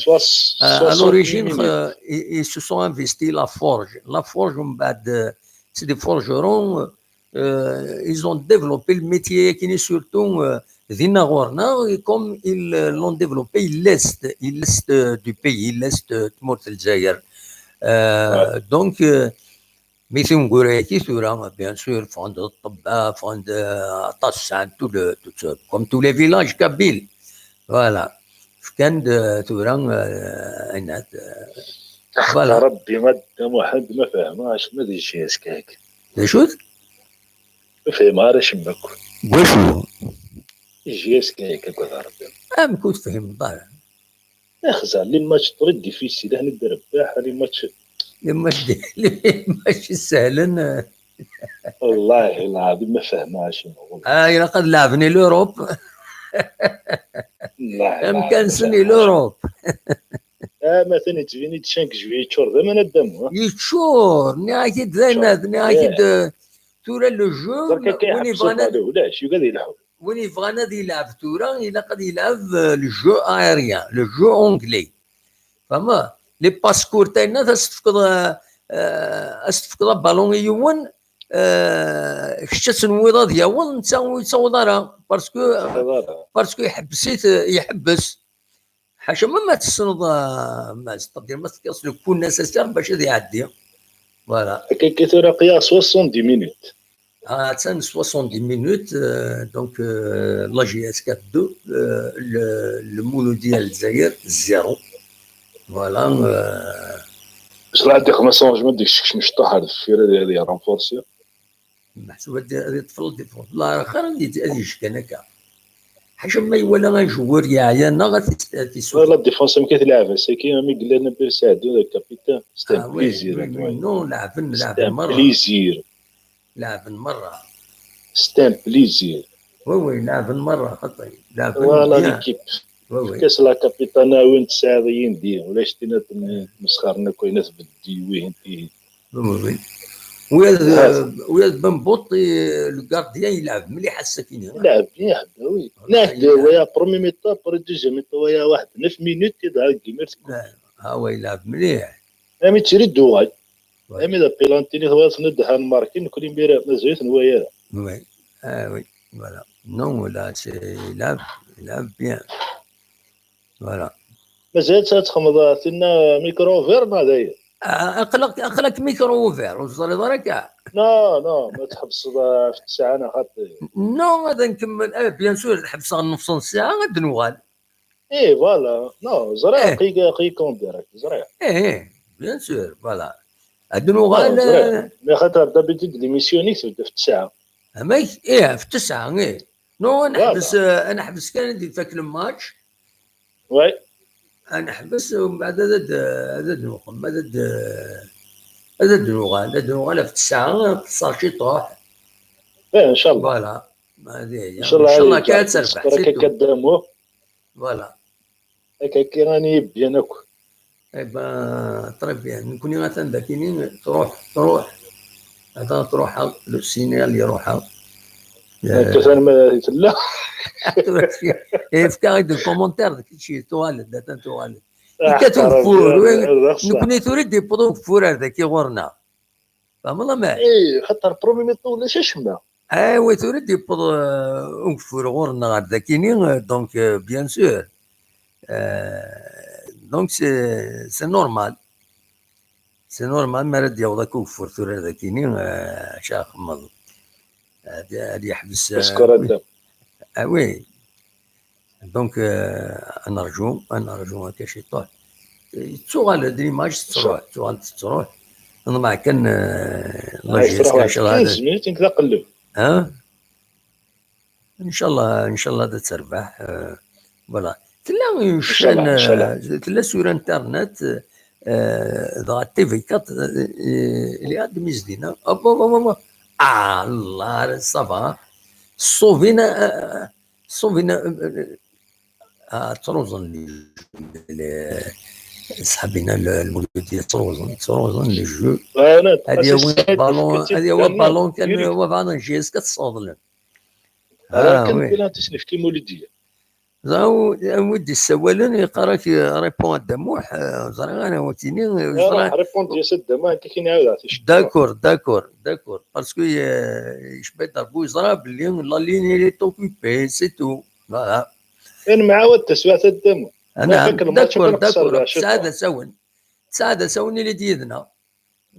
à l'origine, eh, ils, ils se sont investis la forge. La forge, mbeɛd, eh, c'est des forgerons, eh, ils ont développé le métier, et surtout, eh, dinna ɣur-neɣ, et comme ils, eh, l'ont développé, ils l'est, ils l'est, eh, du pays, ils l'est, eh, tmurt n Lezzayer. Eh, donc, eh, Mi tineggura-agi tura, bien sûr, ffɣen-d ṭṭebba, ffɣen-d, eh, aṭas, sɛan tout le, tout, comme tous les villages kabyles. Voilà. Fkan-d, eh, tura, eh, ayen-, eh, voilà. Rebbi, ma Dda Muḥend, ma fehmeɣ acemma di J S K-agi. D acu-t? Ur fhimeɣ ara acemma akk. Deg wacu? Di J S K-agi, agad Rebbi. Amek ur tefhimeḍ ara? Axza, les matchs très difficiles, akken i d-rebbaḥ, les matchs. Les matchs, les matchs sehlen. Wallahi lɛadim ma fehmeɣ acemma, wallahi. Ah, ilaq ad laɛben i l'Europe. Wallahi Amkan-nsen i l'Europe. Ah, ma atan yettbin-d cinq juillet yeččur d aman ad d-amu, ha? Yeččur, nniɣ-ak-id d ayen, nniɣ-ak-id, eh, tura le jeu, Ẓer kan kan win iḥebbes yebɣan ad, ulac, yugad yelḥu. Win yebɣan ad yelɛeb tura, ilaq ad yelɛeb, eh, le jeu aérien, le jeu anglais. Fehmeḍ? Les passes courtes, ayen ad as-tefkeḍ, eh, eh, as-tefkeḍ abalun i yiwen, eh, kečč ad tenwiḍ ad yaweḍ, netta ur yettaweḍ ara, parce que, parce que iḥebbes-it, iḥebbes. Ḥaca ma, ma tessneḍ, eh, ma, c'est-à-dire ma tefkiḍ le coup nécessaire bac ad iɛeddi. Voilà. Akka, akka tura aql-aɣ soixante-dix minutes. Ah, attan soixante-dix minutes, euh, donc, euh, la J S K deux, euh, le, le Mouloudia Lezzayer zéro. Voilà. Euh, Cela dit, ma changement de changement, je t'arrête de faire des renforcer. Meḥsub ad, ad yeṭṭef la défense. La, xir ad yej-, ad yejkan akka. Ḥaca ma iwala ajewwir yeɛya neɣ ad t-, ad t-issufeɣ. La défense amek i tleɛb ass-agi, mi yella Nabil Saɛdi d capitaine, c'est un plaisir. Ah, oui, oui, oui, non, leɛben, leɛben merra. Plaisir. Leɛben merra. C'est un plaisir. Oui, oui, leɛben merra, xaṭi. Leɛben Voilà bien. L'équipe. Oui, oui. Kas la capitana win tesɛiḍ yindi, ulac tin ad tmesxaren akk ayen tbeddi wihin tihin. Oui, oui. Wiyaḍ, wiyaḍ Bambuṭ, eh, le gardien, yelɛeb mliḥ ass-akini. Ilɛeb bien, oui. Nahdi, waya premier mi-temps, après deuxième mi-temps, waya واحد neuf minutes, yedɛa deg imirt. Ah, wa yelɛeb mliḥ. Ami ttiri d-uɣal. Oui. Ami d apilantini tebɣiḍ tnedha n marki, nekni mira mazal-it n waya. Oui. Ah, oui. Voilà. Non, là, c'est, il a, il a bien. Voilà. Mazal ad txedmeḍ tinna micro ouvert neɣ d aya? Ah, aql-ak, aql-ak micro ouvert, ur teẓriḍ ara akka. Non, non, ma tḥebseḍ, ah, ɣef ttesɛa neɣ xaṭi. Non, ad nkemmel. Eh, bien sûr, ad ḥebseɣ nnefṣ n ssaɛa, ad d-nuɣal. Eh, voilà. Non, ẓriɣ Eh. aql-ik, aql-ik en direct, ẓriɣ. Eh, eh, bien sûr, voilà. Ad d-nuɣal. Non, ẓriɣ. Mais xaṭer d'habitude l'émission-ik tebda ɣef ttesɛa. Amek? Eh, ɣef ttesɛa, eh. Non, ad neḥbes, eh, ad neḥbes kan ad ifak le match. Oui. Ad neḥbes, umbeɛd ad, ad, ad nuqem, ad, ad, ad d-nuɣal, ad d-nuɣal ɣef ttesɛa, ṭṭseɣ ciṭuḥ. Eh, inchallah. Voilà. Hadi hiya. Inchallah, Inchallah hadi kan ad ǧeɛlet terbeḥ, ṣṣber c'est akka tout. Kaddamu. Voilà. Akka, akka, rani bien akk. Eh ben, très bien. Nekni atan dakini, truḥ, truḥ. Atan truḥeɣ, le signal iruḥ. Akka, tama tella. Yefka-ak-d commentaire, d kečči, tuɣal-d, atan tuɣal-d. Ah, Yekkat ugeffur, xarabi, wi, d axeṣṣar. Nekni tura i d-yewweḍ ugeffur ar daki ɣur-neɣ. Tfehmeḍ amek? Eh, xaṭer premier mi-temps ulac acemma. Ah, oui, tura i d-yewweḍ, euh, ugeffur ɣur-neɣ ar dakini, euh, donc, euh, bien sûr. Euh, donc, c'est, c'est normal. C'est normal, mi ara d-yaweḍ akk ugeffur tura ar dakini, euh, acu ara xemmeḍ? Ad, ad yeḥbes, euh, Askor Adam. Ah oui. Donc, euh, ad nerju, ad nerju akka ciṭuḥ. Tettuɣal-d l'image, tettruḥ, tettuɣal tettruḥ. Neḍmeɛ kan, euh, Ah, tettruḥ nchallah, quinze minutes, nekk d aqelleb. Ha? Nchallah, nchallah ad terbeḥ. Euh, voilà. Tella Nchallah, nchallah. Tella sur internet, euh, dɣa T V quatre, euh, il y a de mise din. Hop, hop, hop, hop. Ah, Allah, ça va. Ṣṣubina, euh, ṣṣubina, euh, euh, ah, ttruẓen les, les, صحابينا المولودية, ttruẓen, ttruẓen les jeux. Ad yawi balon, ad yawi balon kan, wa bɛaḍ n G S quatre teṣṣeḍlem. Ah, oui. Wi d-issawalen, yeqqar-ak, euh, répond à Damuḥ, euh, ẓriɣ ara wa tini, euh, ẓriɣ. Répond-as a Damuḥ, akka kini ɛawdeɣ ticki. D'accord, d'accord, d'accord. Parce que, euh, yecba-d Rebbi yeẓra belli la ligne elle est occupée, c'est tout. Voilà. Nɛawed taswiɛt a Damuḥ. D'accord, d'accord. Tesɛa d asawen. Tesɛa d asawen, ili-d yid-neɣ.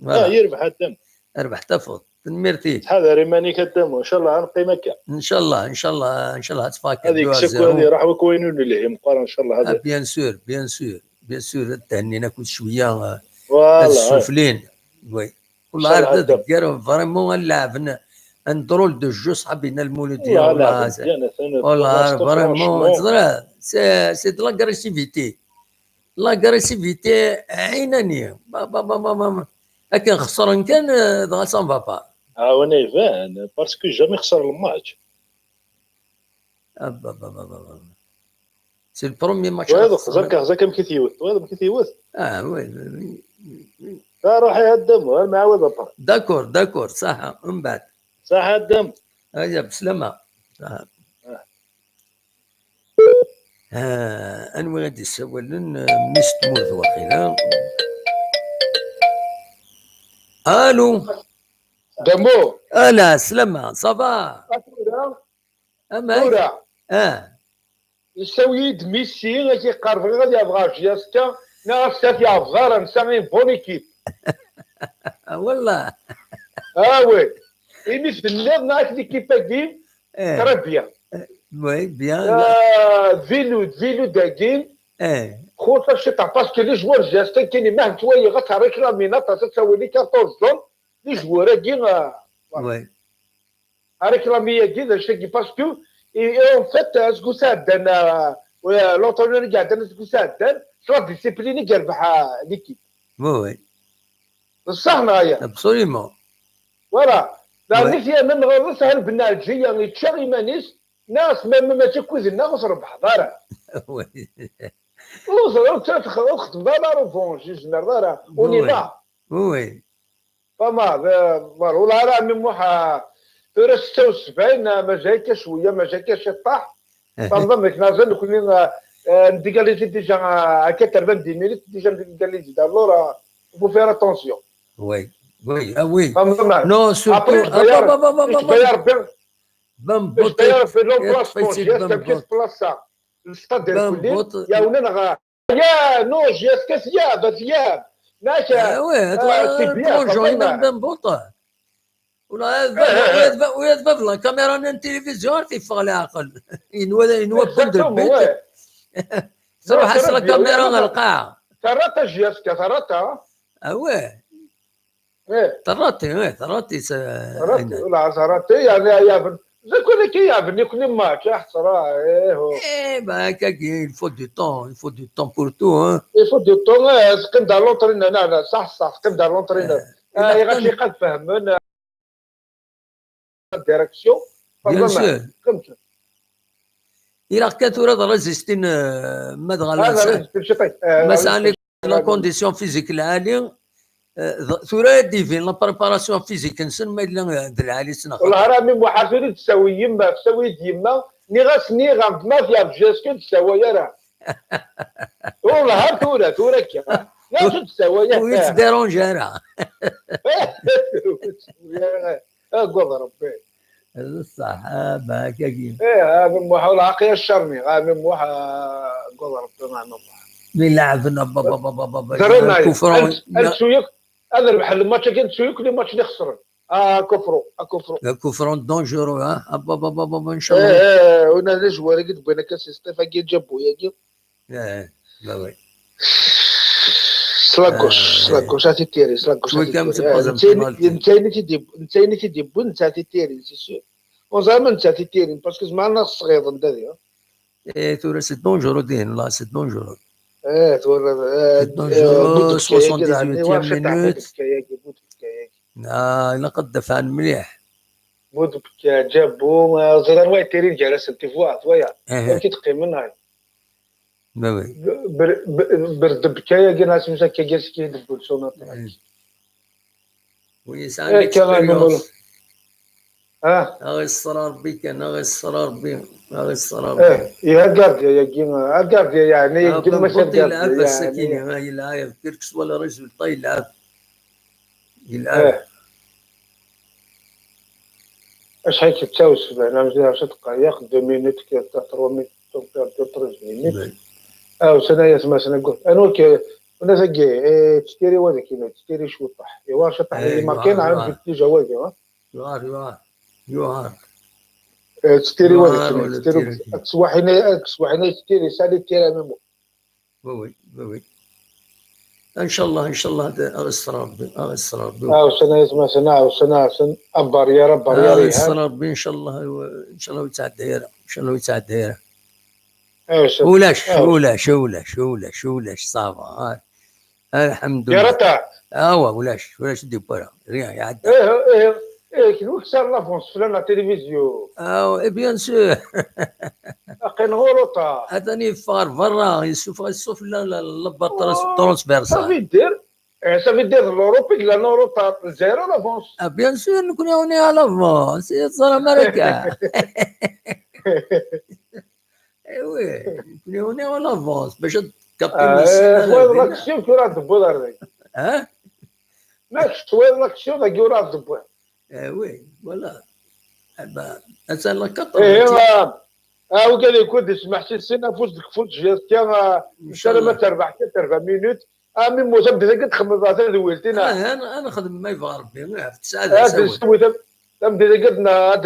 Ah, yerbeḥ a Dam. Rbeḥ tafeḍ. Tanemmirt-ik. Ttḥadar iman-ik a Dam, ncallah ad neqqim akka. Ncallah, ncallah, ncallah ad tfak. Ad yekkes akk, ad iruḥ wakk wayen ur nelhi meqqar, ncallah. Ah, bien sûr, bien sûr, bien sûr, ad thennin akked cwiya, euh, ad ssuflin. Oui. Wallah, ar d deggar, vraiment, ad leɛben un drôle de jeu, ṣaḥabina Lmuludi, wallah, vraiment, teẓra, c'est, c'est de l'agressivité. L'agressivité ɛinani. Akken xesren kan, euh, dɣa ça ne va pas. Ah, wana iban, parce que jamais xesren le match. C'est le premier match. Xeẓẓer, xeẓẓer amek i t-yewwet. Twalaḍ amek i t-yewwet? Ah, oui, oui, oui. Ruḥ a Dam, ar mɛawed après. D'accord, d'accord, ṣaḥa, mbeɛd. Ṣaḥa a Dam. Aya, beslama. Ṣaḥa. Ah, anwa i d-yessawalen? Mmi-s n tmurt waqila. Allô? Damo. Ala, slama, ça va? Amek? Tura. Ah. Yessawi-yi-d Messi, ad k-iqqar bɣiɣ ad yeɛbeɣ ɣer J S K, neɣ ass-a ad t-yeɛbeɣ ara, nesɛa une bonne équipe. Ah, wallah. Ah, oui. Imi tenniḍ neɣ ak l'équipe-agi, eh, très bien. Eh, oui, bien. Ah, Vilou, Vilou dagi. Eh. Xuṣṣ ciṭuḥ, parce que les joueurs J S K kan, ma ttwaliɣ ad réclamin aṭas, ad tawali quatorze jaunes, les joueurs-agi, ah, voilà. Oui. Réclami-agi d acu-agi, parce que, et, et en fait, aseggas iɛeddan, euh, l'entraîneur i iɛeddan aseggas iɛeddan, s la discipline i yerbeḥ, euh, l'équipe. Oui, oui. D ṣṣeḥ neɣ aya? Absolument. Voilà. Daɣen i t-yernan ɣur-s, ar Ben Ɛelǧiya, yečča iman-is, Neɣ s ma, ma mačči akked-nneɣ ur trebḥeḍ ara. Ur ur txeddmeḍ ara la revanche, ur tezmireḍ ara. On y va. Oui. Fama, voilà, ara ɛemmi Muḥ, tura setta u sebɛin, mazal-ik cwiya, mazal-ik ciṭṭaḥ. Tfehmeḍ amek neɣ nekkni, euh, euh, d'égalité déjà, euh, à quatre-vingt-dix minutes déjà d'égalité. Alors, euh, il faut faire attention. Oui, oui, ah oui. Tfehmeḍ amek? Non, surtout, ah, bah, bah, bah, bah, bah, bah. Rebbi, Rebbi, l'emplacement, J S K place ça. Le stade de Bambout. Ya, non, J S K, ya, bah, ya. Ah ouais, c'est bien, Bambout. Ula d bab la caméra n télévision ar t-yeffeɣ leɛqel. Yenwa, yenwa wwin-d lbit. Truḥ-as la caméra ɣer lqaɛa. Terra-t a J S K, terra-t. Ah ouais. Terra-t, eh, terra-t, eh, terra-t, la terra-t, yani, yeɛben. Zakk wala kan yeɛben yakk ni match, ah, ḥesra, eh, oh. Eh, bah, akkagi, il faut du temps, il faut du temps pour tout, hein. Il faut du temps, eh, teqqim-d à l'entraîneur, non, non, saḥ, saḥ, teqqim-d à l'entraîneur. Eh, ah, iɣac iqad fehmen, eh, direction. Bien sûr. Ilaq kan tura ad résister, euh, ma dɣa la, ma sɛan la condition physique lɛali, euh, tura ad d-ibin la préparation physique-nsen ma yella, euh, d lɛali s neɣ. Wellah ara mi Muḥ tura d-tsawi yemma, tsawi-d yemma, nniɣ-as, nniɣ-am-d ma t-yeɛǧeb, est-ce que d-tsaway ara? Wellah ar tura, tura akka. Nniɣ-as ur d-tsaway ara. Ur yettdiranj ara. Ur yettdiranj ara. Agad Rebbi. D ṣṣeḥ, ah, bah, akkagi. Eh, ah, mi Muḥ, ur lɛaq ya ccerni, ah, mi Muḥ, ah, agad Rebbi, ah, mi Muḥ. Mi leɛben, ah, ba, ba, ba, ba, ba, ba, Kufran. Ad, ad ttu yakk, ad rebḥen lmatch-agi, ad ttu yakk lmatch-nni xesren. Ah, Kufru, ah, Kufru. Kufran dangereux, ah, ah, ba, ba, ba, ba, ba, inchallah. Eh, eh, una d ajwar-agi d-wwin akka si Sṭif-agi, Ǧabbu-yagi. Eh, bah oui. S la gauche, s la gauche, a titiri, s la gauche, a titiri. Netta i t-id-yewwin, netta a titiri, c'est sûr. Ur ẓriɣ ma netta a titiri, parce que zemreɣ ad sɣiḍen dadi. Eh, tura c'est dangereux dihin, là, c'est dangereux. Eh, tura, eh, c'est dangereux, soixante-dix-huitième minute. Ah, ilaq ad dafɛen mliḥ. Budebka, Ǧabbu, eh, ẓriɣ anwa yettirin gar-asen, tivuɛt, waya. Amek i d-qqimen, ay. Bah oui. Ber-, ber-, Berdebka-yagi, neɣ asmi akka, gar-s kan i d-tewwel s unaṭi. Win yesɛan l'expérience. Ah. A ɣ-iṣṣer Rebbi kan, a ɣ-iṣṣer Rebbi, a ɣ-iṣṣer Rebbi. Eh, iha gardien-yagi, a gardien, yeɛni, ah, yeggan Bambout yelɛeb ass-akini, ah, yelɛeb, quel que soit le résultat, yelɛeb. Yelɛeb. Eh. Acḥal setta u sebɛin, am ziɣ, acu tqeyyaq, deux minutes, quatre, trois minutes, on perd deux, treize minutes. Ah, ussan-a, atmaten, anwa k-, una tagi, eh, ttiri wadek-inu, ttiri cwiṭaḥ. Iwa ciṭaḥ, eh, marqué, neɣ, yuɛer. Déjà wagi, ha? Yuɛer, yuɛer, yuɛer. Eh, ttiri wadek-inu, ttiri, ttiri. Ad teswaḥin, ad teswaḥin, ttiri, sali ttiri, a Mimo. Oui, oui, oui, oui. Inchallah, inchallah, a ɣ-iṣṣer Rebbi, a ɣ-iṣṣer Rebbi. Ah, ussan-a, atmaten, ah, ussan-a, ussan-a, abarrière, abarrière, a ɣ-iṣṣer Rebbi, inchallah, inchallah, ur yettɛedday ara, inchallah, ur yettɛedday ara. Ulac, ulac, ulac, ulac, ulac, ça va, ah. Alḥemdulillah. Awa, ulac, ulac i d-yewwi ara. Rien, iɛedda. Eh, eh, eh, kenwi ksar l'avance fell-aneɣ la télévision. Ah, et bien sûr. Aqin ɣur uṭar. Atan yeffeɣ ar berra, yessufeɣ, yessufeɣ la, la, la barre trans-, transversale. Ça veut dire, eh, ça veut dire l'Europe, il a l'Europe, Lezzayer à l'avance. Ah, bien sûr, nekkni on est à l'avance, yeẓra Marika. Eh oui, nekkni on est à l'avance, bac ad tkaṭim. Ah, eh, twayeḍ l'action, tura ad tewwiḍ ar dagi. Hein? Ma teswiḍ l'action dagi ur ad tewwiḍ. Eh oui, voilà. Eh ben, atan la quatre. Eh, ah, ah, wigad yekkun di smaḥ si sin afus deg ufus, J S K, ah, nessaram ad terbeḥ kan terbeḥ minutes. Ah, Mimo, tameddit-agi ad txedmeḍ tadwilt, ina. Ah, ad, ad nexdem ma yebɣa Rebbi, ɣef tesɛa d asawen. Tameddit-agi ad,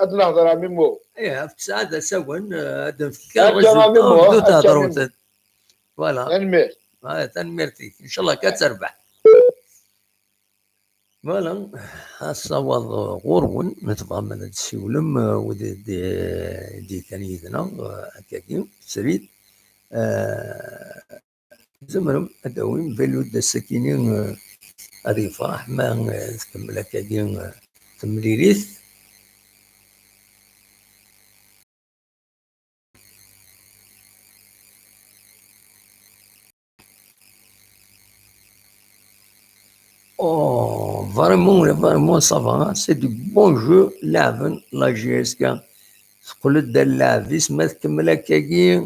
ad nehder, a Mimo. Ih, ɣef tesɛa d asawen, eh, ad nefk kan résultat, a Mimo, ad d-tehder. Voilà. Tanemmirt. Ah, tanemmirt-ik. Inchallah, ad terbeḥ. Voilà, asawaḍ ɣur-wen, ma tebɣam ad d-tessiwlem, eh, wid d-, d-, d-yekkan yid-neɣ, eh, akkagi, srid. Eh, tzemrem ad d-tawim Belud ass-akini, eh, ad yefreḥ ma, eh, tkemmel akkagi, eh, temlilit. Oh, vraiment, vraiment, ça va, hein. C'est du bon jeu, laɛben, la J S K. Teqqel-d ar lɛeb-is, ma tkemmel akkagi,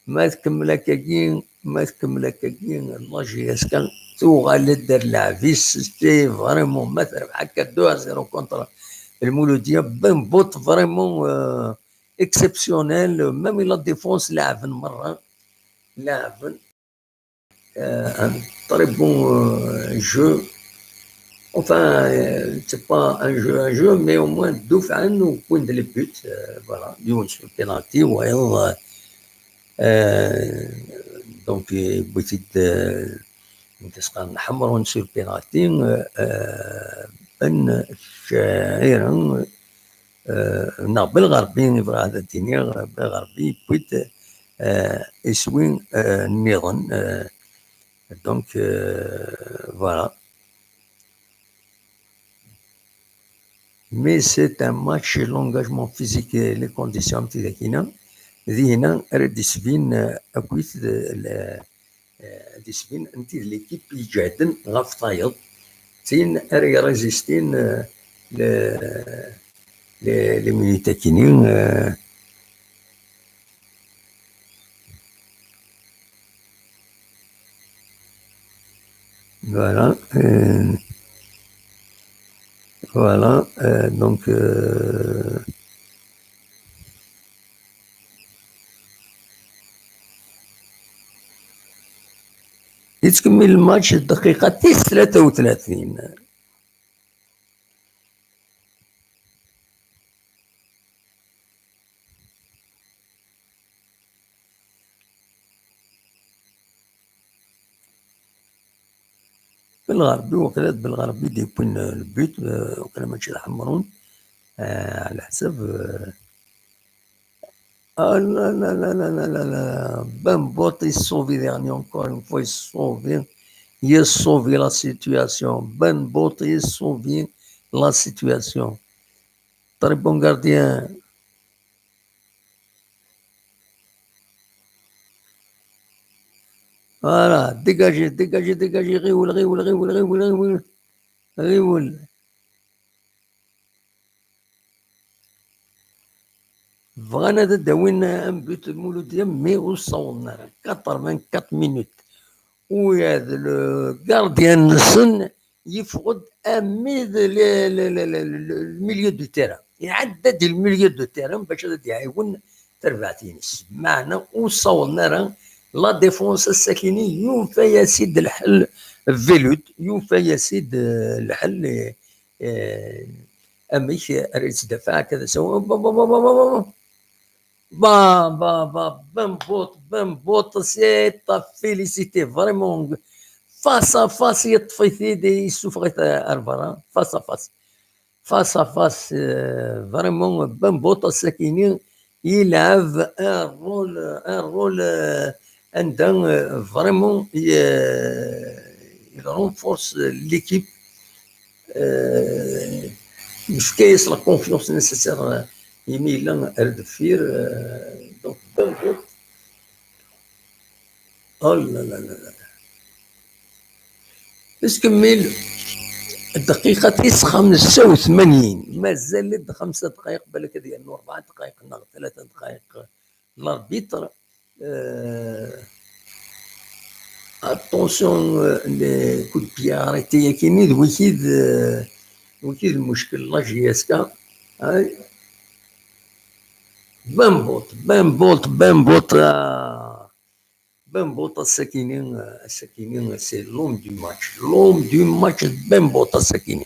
ma tkemmel akkagi, ma tkemmel akkagi, la J S K tuɣal-d ar lɛeb-is, c'est vraiment, ma terbeḥ akka deux à zéro contre le Mouloudia, Bembout, vraiment, euh, exceptionnel, même la défense, laɛben merra, laɛben. Euh, un très bon, euh, jeu. Enfin, euh, c'est pas un jeu, un jeu, mais au moins deux fois, nous point de le but. Euh, voilà, il y a eu sur penalty, ouais, euh, euh, donc, euh, بوتيت، euh, نتسقى نحمرون sur penalty, euh, euh, Ben Chairan, euh, non, Belgharbi, il va dire, Belgharbi, puis, euh, iswi, euh, nniḍen, euh, donc, euh, voilà. Mais c'est un match, l'engagement physique, les conditions, am tidak-ina, dinna ara d-isbin, euh, akkit, euh, le, euh, ad d-isbin anti d l'équipe iǧehden ɣef tayeḍ, d tin ara irrésistin, euh, le, le, les minutes-agi-ni, euh, voilà, euh, voilà, euh, donc, euh, يتكمل الماتش الدقيقة ثلاثة وثلاثين. Belgharbi, وقيلا Belgharbi d-yewwin le but, euh, وقيلا mačči d Ḥemrun, euh, على حسب, euh, Ah, la, la, la, la, la, la, la. Bembout, il sauve dernier, encore une fois, il sauve. Il sauve la situation. Bembout, il sauve la situation. Très bon gardien. Voilà, dégagez, dégagez, dégagez, غيول, غيول, غيول, غيول, غيول. Bɣan ad d-awin un but Mouloudia, mais ur ssawḍen ara. Quatre-vingt-quatre minutes. U le gardien-nsen yeffeɣ-d armi d le, le, le, le, le, le milieu du terrain. Iɛedda-d le milieu du terrain bac ad d-iɛiwen tarbaɛt-ines. Meɛna ur ssawḍen ara. La défense ass-akini yufa-yas-id lḥel Velud, yufa-yas-id, eh, lḥel, eh, eh, amek ara yettdafaɛ akka d asawen. Ba, ba, ba, ba, ba, ba. Ba, ba, ba, Bembout, Bembout, c'est à féliciter, vraiment. Face à face, yeṭṭef-it-id, yessufeɣ-it ar berra. Face à face. Face à face, euh, vraiment, Bembout ass-akini, il a un rôle, un rôle, euh, anda, euh, vraiment, il, euh, il renforce l'équipe, euh, yefka-yas la confiance nécessaire, euh, imi yella ar deffir, euh, donc, Bembout. Oh là là là là. Nettkemmil dqiqa tis xemsa u tmanyin. Mazal-d xemsa dqayeq, balak ad yernu rebɛa dqayeq neɣ tlata dqayeq. L'arbitre, euh, attention, euh, les coups de pied arrêtés-agi-ni, d wigi d, euh, wigi d lmuckel, la J S K. Ay. Bembout, Bembout, Bembout, ah. Bembout ass-akini, ass-akini, c'est l'homme du match. L'homme du match de Bembout ass-akini.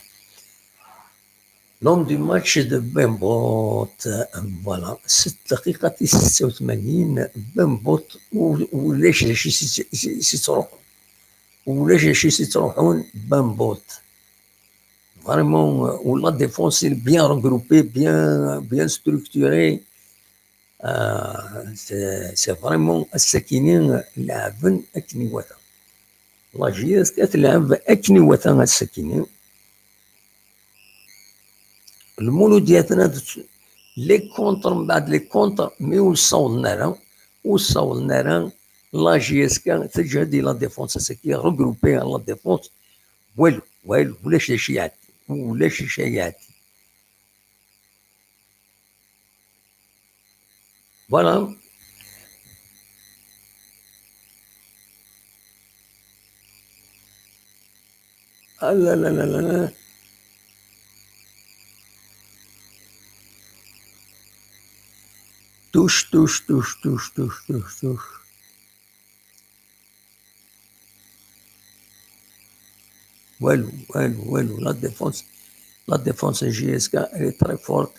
L'homme du match de Bembout, euh, voilà. Setta dqayeq tis setta u tmanyin, Bembout, u-, ulac d acu i s-, i s-, i s-ittruḥun. Ulac d acu i s-ittruḥun, Bembout. Vraiment, euh, la défense est bien regroupée, bien, bien structurée. Ah, c'est, c'est vraiment ass-akini leɛben akken iwata. La J S K telɛeb akken iwata ass-akini. Lmulud yatna les contre, mbeɛd les contre, mais ur ssawḍen ara, ur ssawḍen ara. La J S K teǧhed i la défense, ass-agi regroupée à la défense. Walu, walu, ulac d acu iɛeddi, ulac d acu iɛeddi. Voilà. Ah là là là là là. Touche, touche, touche, touche, touche, touche, touche. Walu, walu, walu. La défense, la défense J S K, elle est très forte.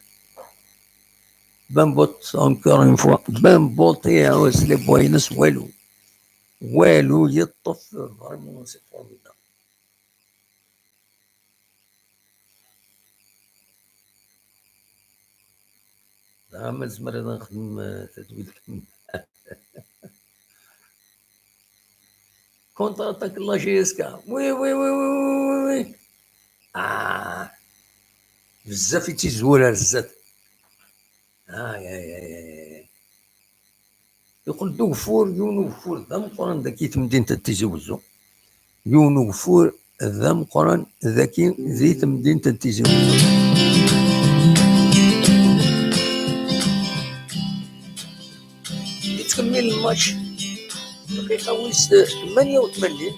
Bambolt, encore une fois. Bambolt, et, euh, les boys, walu. Walu, yeṭṭef, vraiment, c'est formidable. Ah, ma nezmer ad nexdem, euh, tadwilt kamel. Contre-attaque la J S K. Oui, oui, oui, oui, oui, oui, oui. Ah. Bezzaf i tt-izwur ar zdat. Ay, ay, ay, ay, ay. Yeqqel-d ugeffur, yiwen ugeffur d ameqqran dagi i temdint n Tizi Wezzu. Yiwen ugeffur d ameqqran dagi di temdint n Tizi Wezzu. Yettkemmil lmatch. Dqiqa wis tmanya u tmanyin.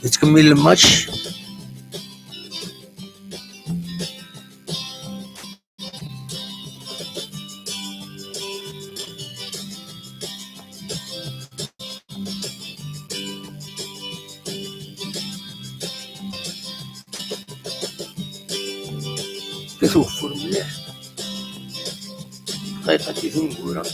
Yettkemmil lmatch. Yekkat ugeffur mliḥ. Dqiqa i tineggura.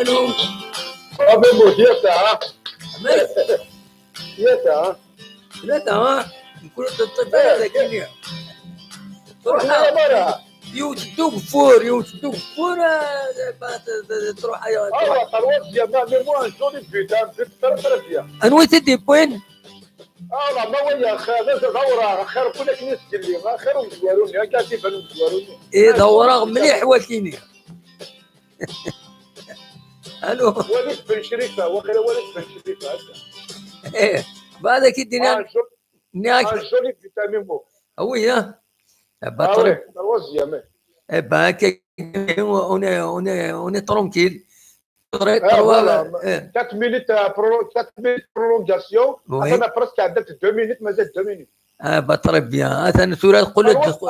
Allô. Bravo, mon Dieu, ça, hein. Amek? Yes, hein. Tlata, ha? Mkul teṭṭif ara dagi-nni. Truḥ. Yiwet deg ugeffur, yiwet deg ugeffur, ah, truḥ. Ah, trois diamants, mais moi, un joli but, hein, but très, très bien. Anwa i t-id-yewwin? Ah, la, ma waya, d awraɣ, axir n win akken i s-d-yelli, axir umezwaru-nni, akka i d-iban umezwaru-nni. Eh, d awraɣ mliḥ wakini. Allô. Walid Ben Chrifa, waqila Walid Ben Chrifa, akka. Eh, بعد كي دينا. Ah, joli, nniɣ-ak. Ah, joli vitamine. Ah oui, hein. Eh ben, ah ouais, troisième. Eh ben, on est, on est, on est tranquille. Trois, eh, trois, voilà, eh. Quatre minutes, euh, prolo-, quatre minutes de prolongation. Oui. Attends, on a presque deux minutes, mais c'est deux minutes. Ah, bah, très bien. Attends, tu as...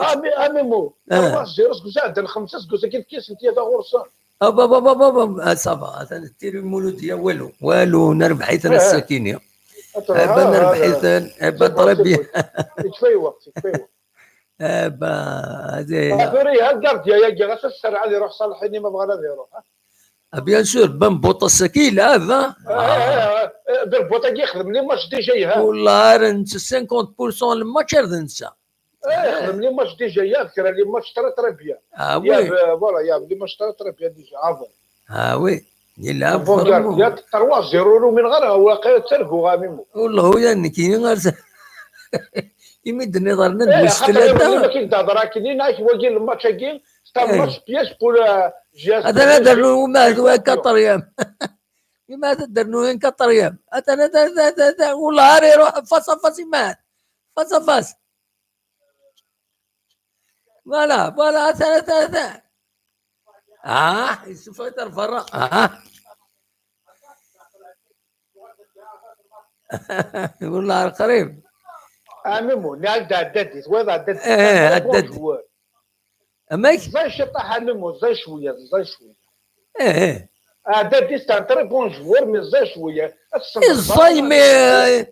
Ah, mais, ah, mais moi, trois zéro, c'est que ça, dans le خمسة, c'est que ça, qu'est-ce que c'est, il y a... Ah, bah, bah, bah, bah, bah. Ah, ça va. Attends, tu es le Mouloudi, ah, walou. Walou, نربح حيث السكينة. Ah, bah, نربح حيث. Ah, bah, très bien. يكفي وقت، يكفي وقت. Eh ben, هذه هي. Ah, ثوري، ها الكارديا يا كي غاس السرعة اللي يروح صالحيني، ما بغا لا يروح، ها؟ Ah, bien sûr, بن بوطة السكيلة، هذا. آه، آه، آه، آه، بن بوطة كي يخدم لي ماتش ديجا، ها؟ والله راه نسى cinquante pour cent الماتش راه نسى. آه، يخدم لي ماتش ديجا، يا فكرة لي ماتش très très bien. Ah oui. Voilà، يا لي ماتش très très bien déjà avant. Ah oui. يلعب فرمو. يا trois zéro، لو من غير هو قاعد تركو غاميمو. والله يا نكيني غير س-، يمد النظر ندوي ثلاثة. ما كاين تهضر، كاين هاك هو كاين الماتش هاكي، c'est un match piège pour, euh, G S P. هذا نهضر له ما هذا كطريام. ما تدرنو وين كطريام. هذا، هذا، هذا، هذا، هذا. والله راه يروح face à face مات. Face à face. Voilà، voilà، ثلاثة ثلاثة. آه، يوسف هيدر برا. آه. والله قريب. آه، ميمو، نعد عدادي، وين عدادي؟ إيه، عدادي. أماك؟ زاي شطاح ميمو، زاي شوية، زاي شوية. إيه، إيه. عدادي c'est un très bon joueur، mais زاي شوية. زاي، mais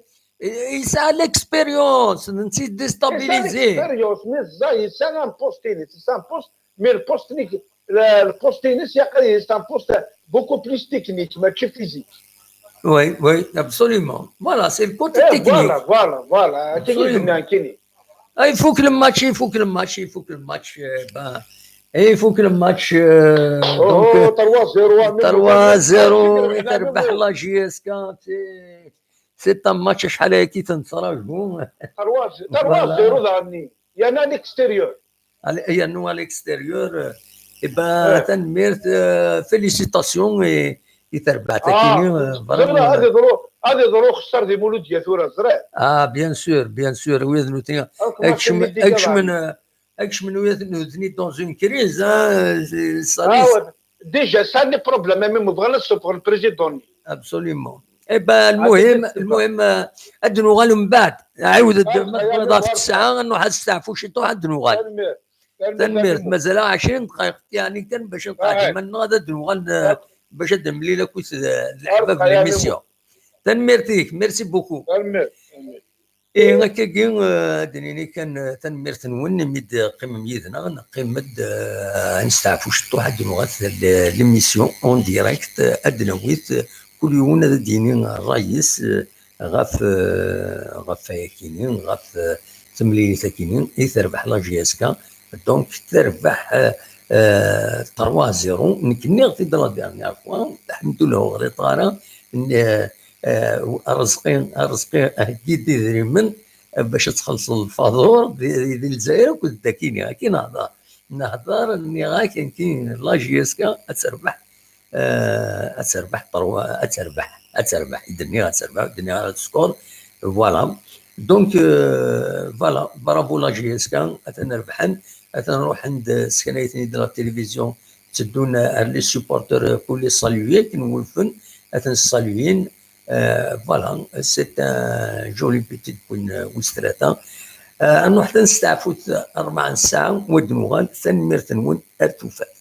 يسعى l'expérience، نسيت déstabilisé. L'expérience، mais زاي، c'est un poste tennis، c'est un poste، mais le poste tennis، le poste tennis، c'est un poste beaucoup plus technique، ماشي physique. Oui, oui, absolument. Voilà, c'est le côté technique. Voilà، voilà، voilà. كاين. Ah, يفوك الماتش، يفوك الماتش، يفوك الماتش، آه، با-، يفوك الماتش، آه، donc، trois zéro، trois zéro، تربح la J S K، c'est C'est un match شحال هاكي تنتراجو. Trois zéro دارني. يا نا l'extérieur. يا نو à l'extérieur. إبا تنميرت، آه، félicitations إي، إي تربع تاكيني، آه، vraiment. هذه ظروف، هذه ظروف خسر دي مولودية ثورة زرع. آه، bien sûr، bien sûr، ويذ نوتي. أكشم، أكشم، أكشم ويذ نوتي dans une crise، آه، ça risque. Déjà، ça les problèmes، même بغا نسوق البريزيدون. Absolument. إبا المهم، المهم، آه، أد نوغال من بعد. عاود الد-، ما تبغى ضاف الساعة، نروح نستعفو شي طوح، أد نوغال. تنميرت، مازال عشرين دقائق، يعني، كان باش نقعد، ما نغاد أد نوغال، آه، باش أد نملي لك ويس، آه، الحباب في l'émission. تنميرتيك، merci beaucoup. إيه، هكاكي، آه، دنيني كان، آه، تنميرت نون، ميد قيم ميدنا، نقيم مد، آه، نستعفو شطو حد نوغات ل-، l'émission en direct، آه، أد نويت، آه، كل يوم هذا ديني الرئيس، آه، غاف، آه، غاف ياكيني، غاف، آه، تمليلي تاكيني، إي تربح la J S K، donc تربح، آه، آه، trois zéro، نكني غفي de la dernière fois، الحمد لله غريط غارة، آه، آه، رزقي، رزقي هكي دي دريمن، باش تخلص الفاتور دي، دي الجزائر وكنت داكيني، كي نهضر، نهضر، ني غا كاين، كاين la J S K، أتربح، آه، أتربح، طروا، أتربح، أتربح، الدنيا أتربح، الدنيا سكور، voilà. Donc، آه، voilà، bravo la J S K، أتنربحن، أتنروح عند سكنايتني de la télévision، تدون les supporters، كل saluer، كنولفن، أتنساليين، آه، voilà، c'est un joli petit point، آه، وستراتا. آه، أنو حتى نستعفو أربع ساعة ودنوغال، ثنميرت نون، أرتوفات.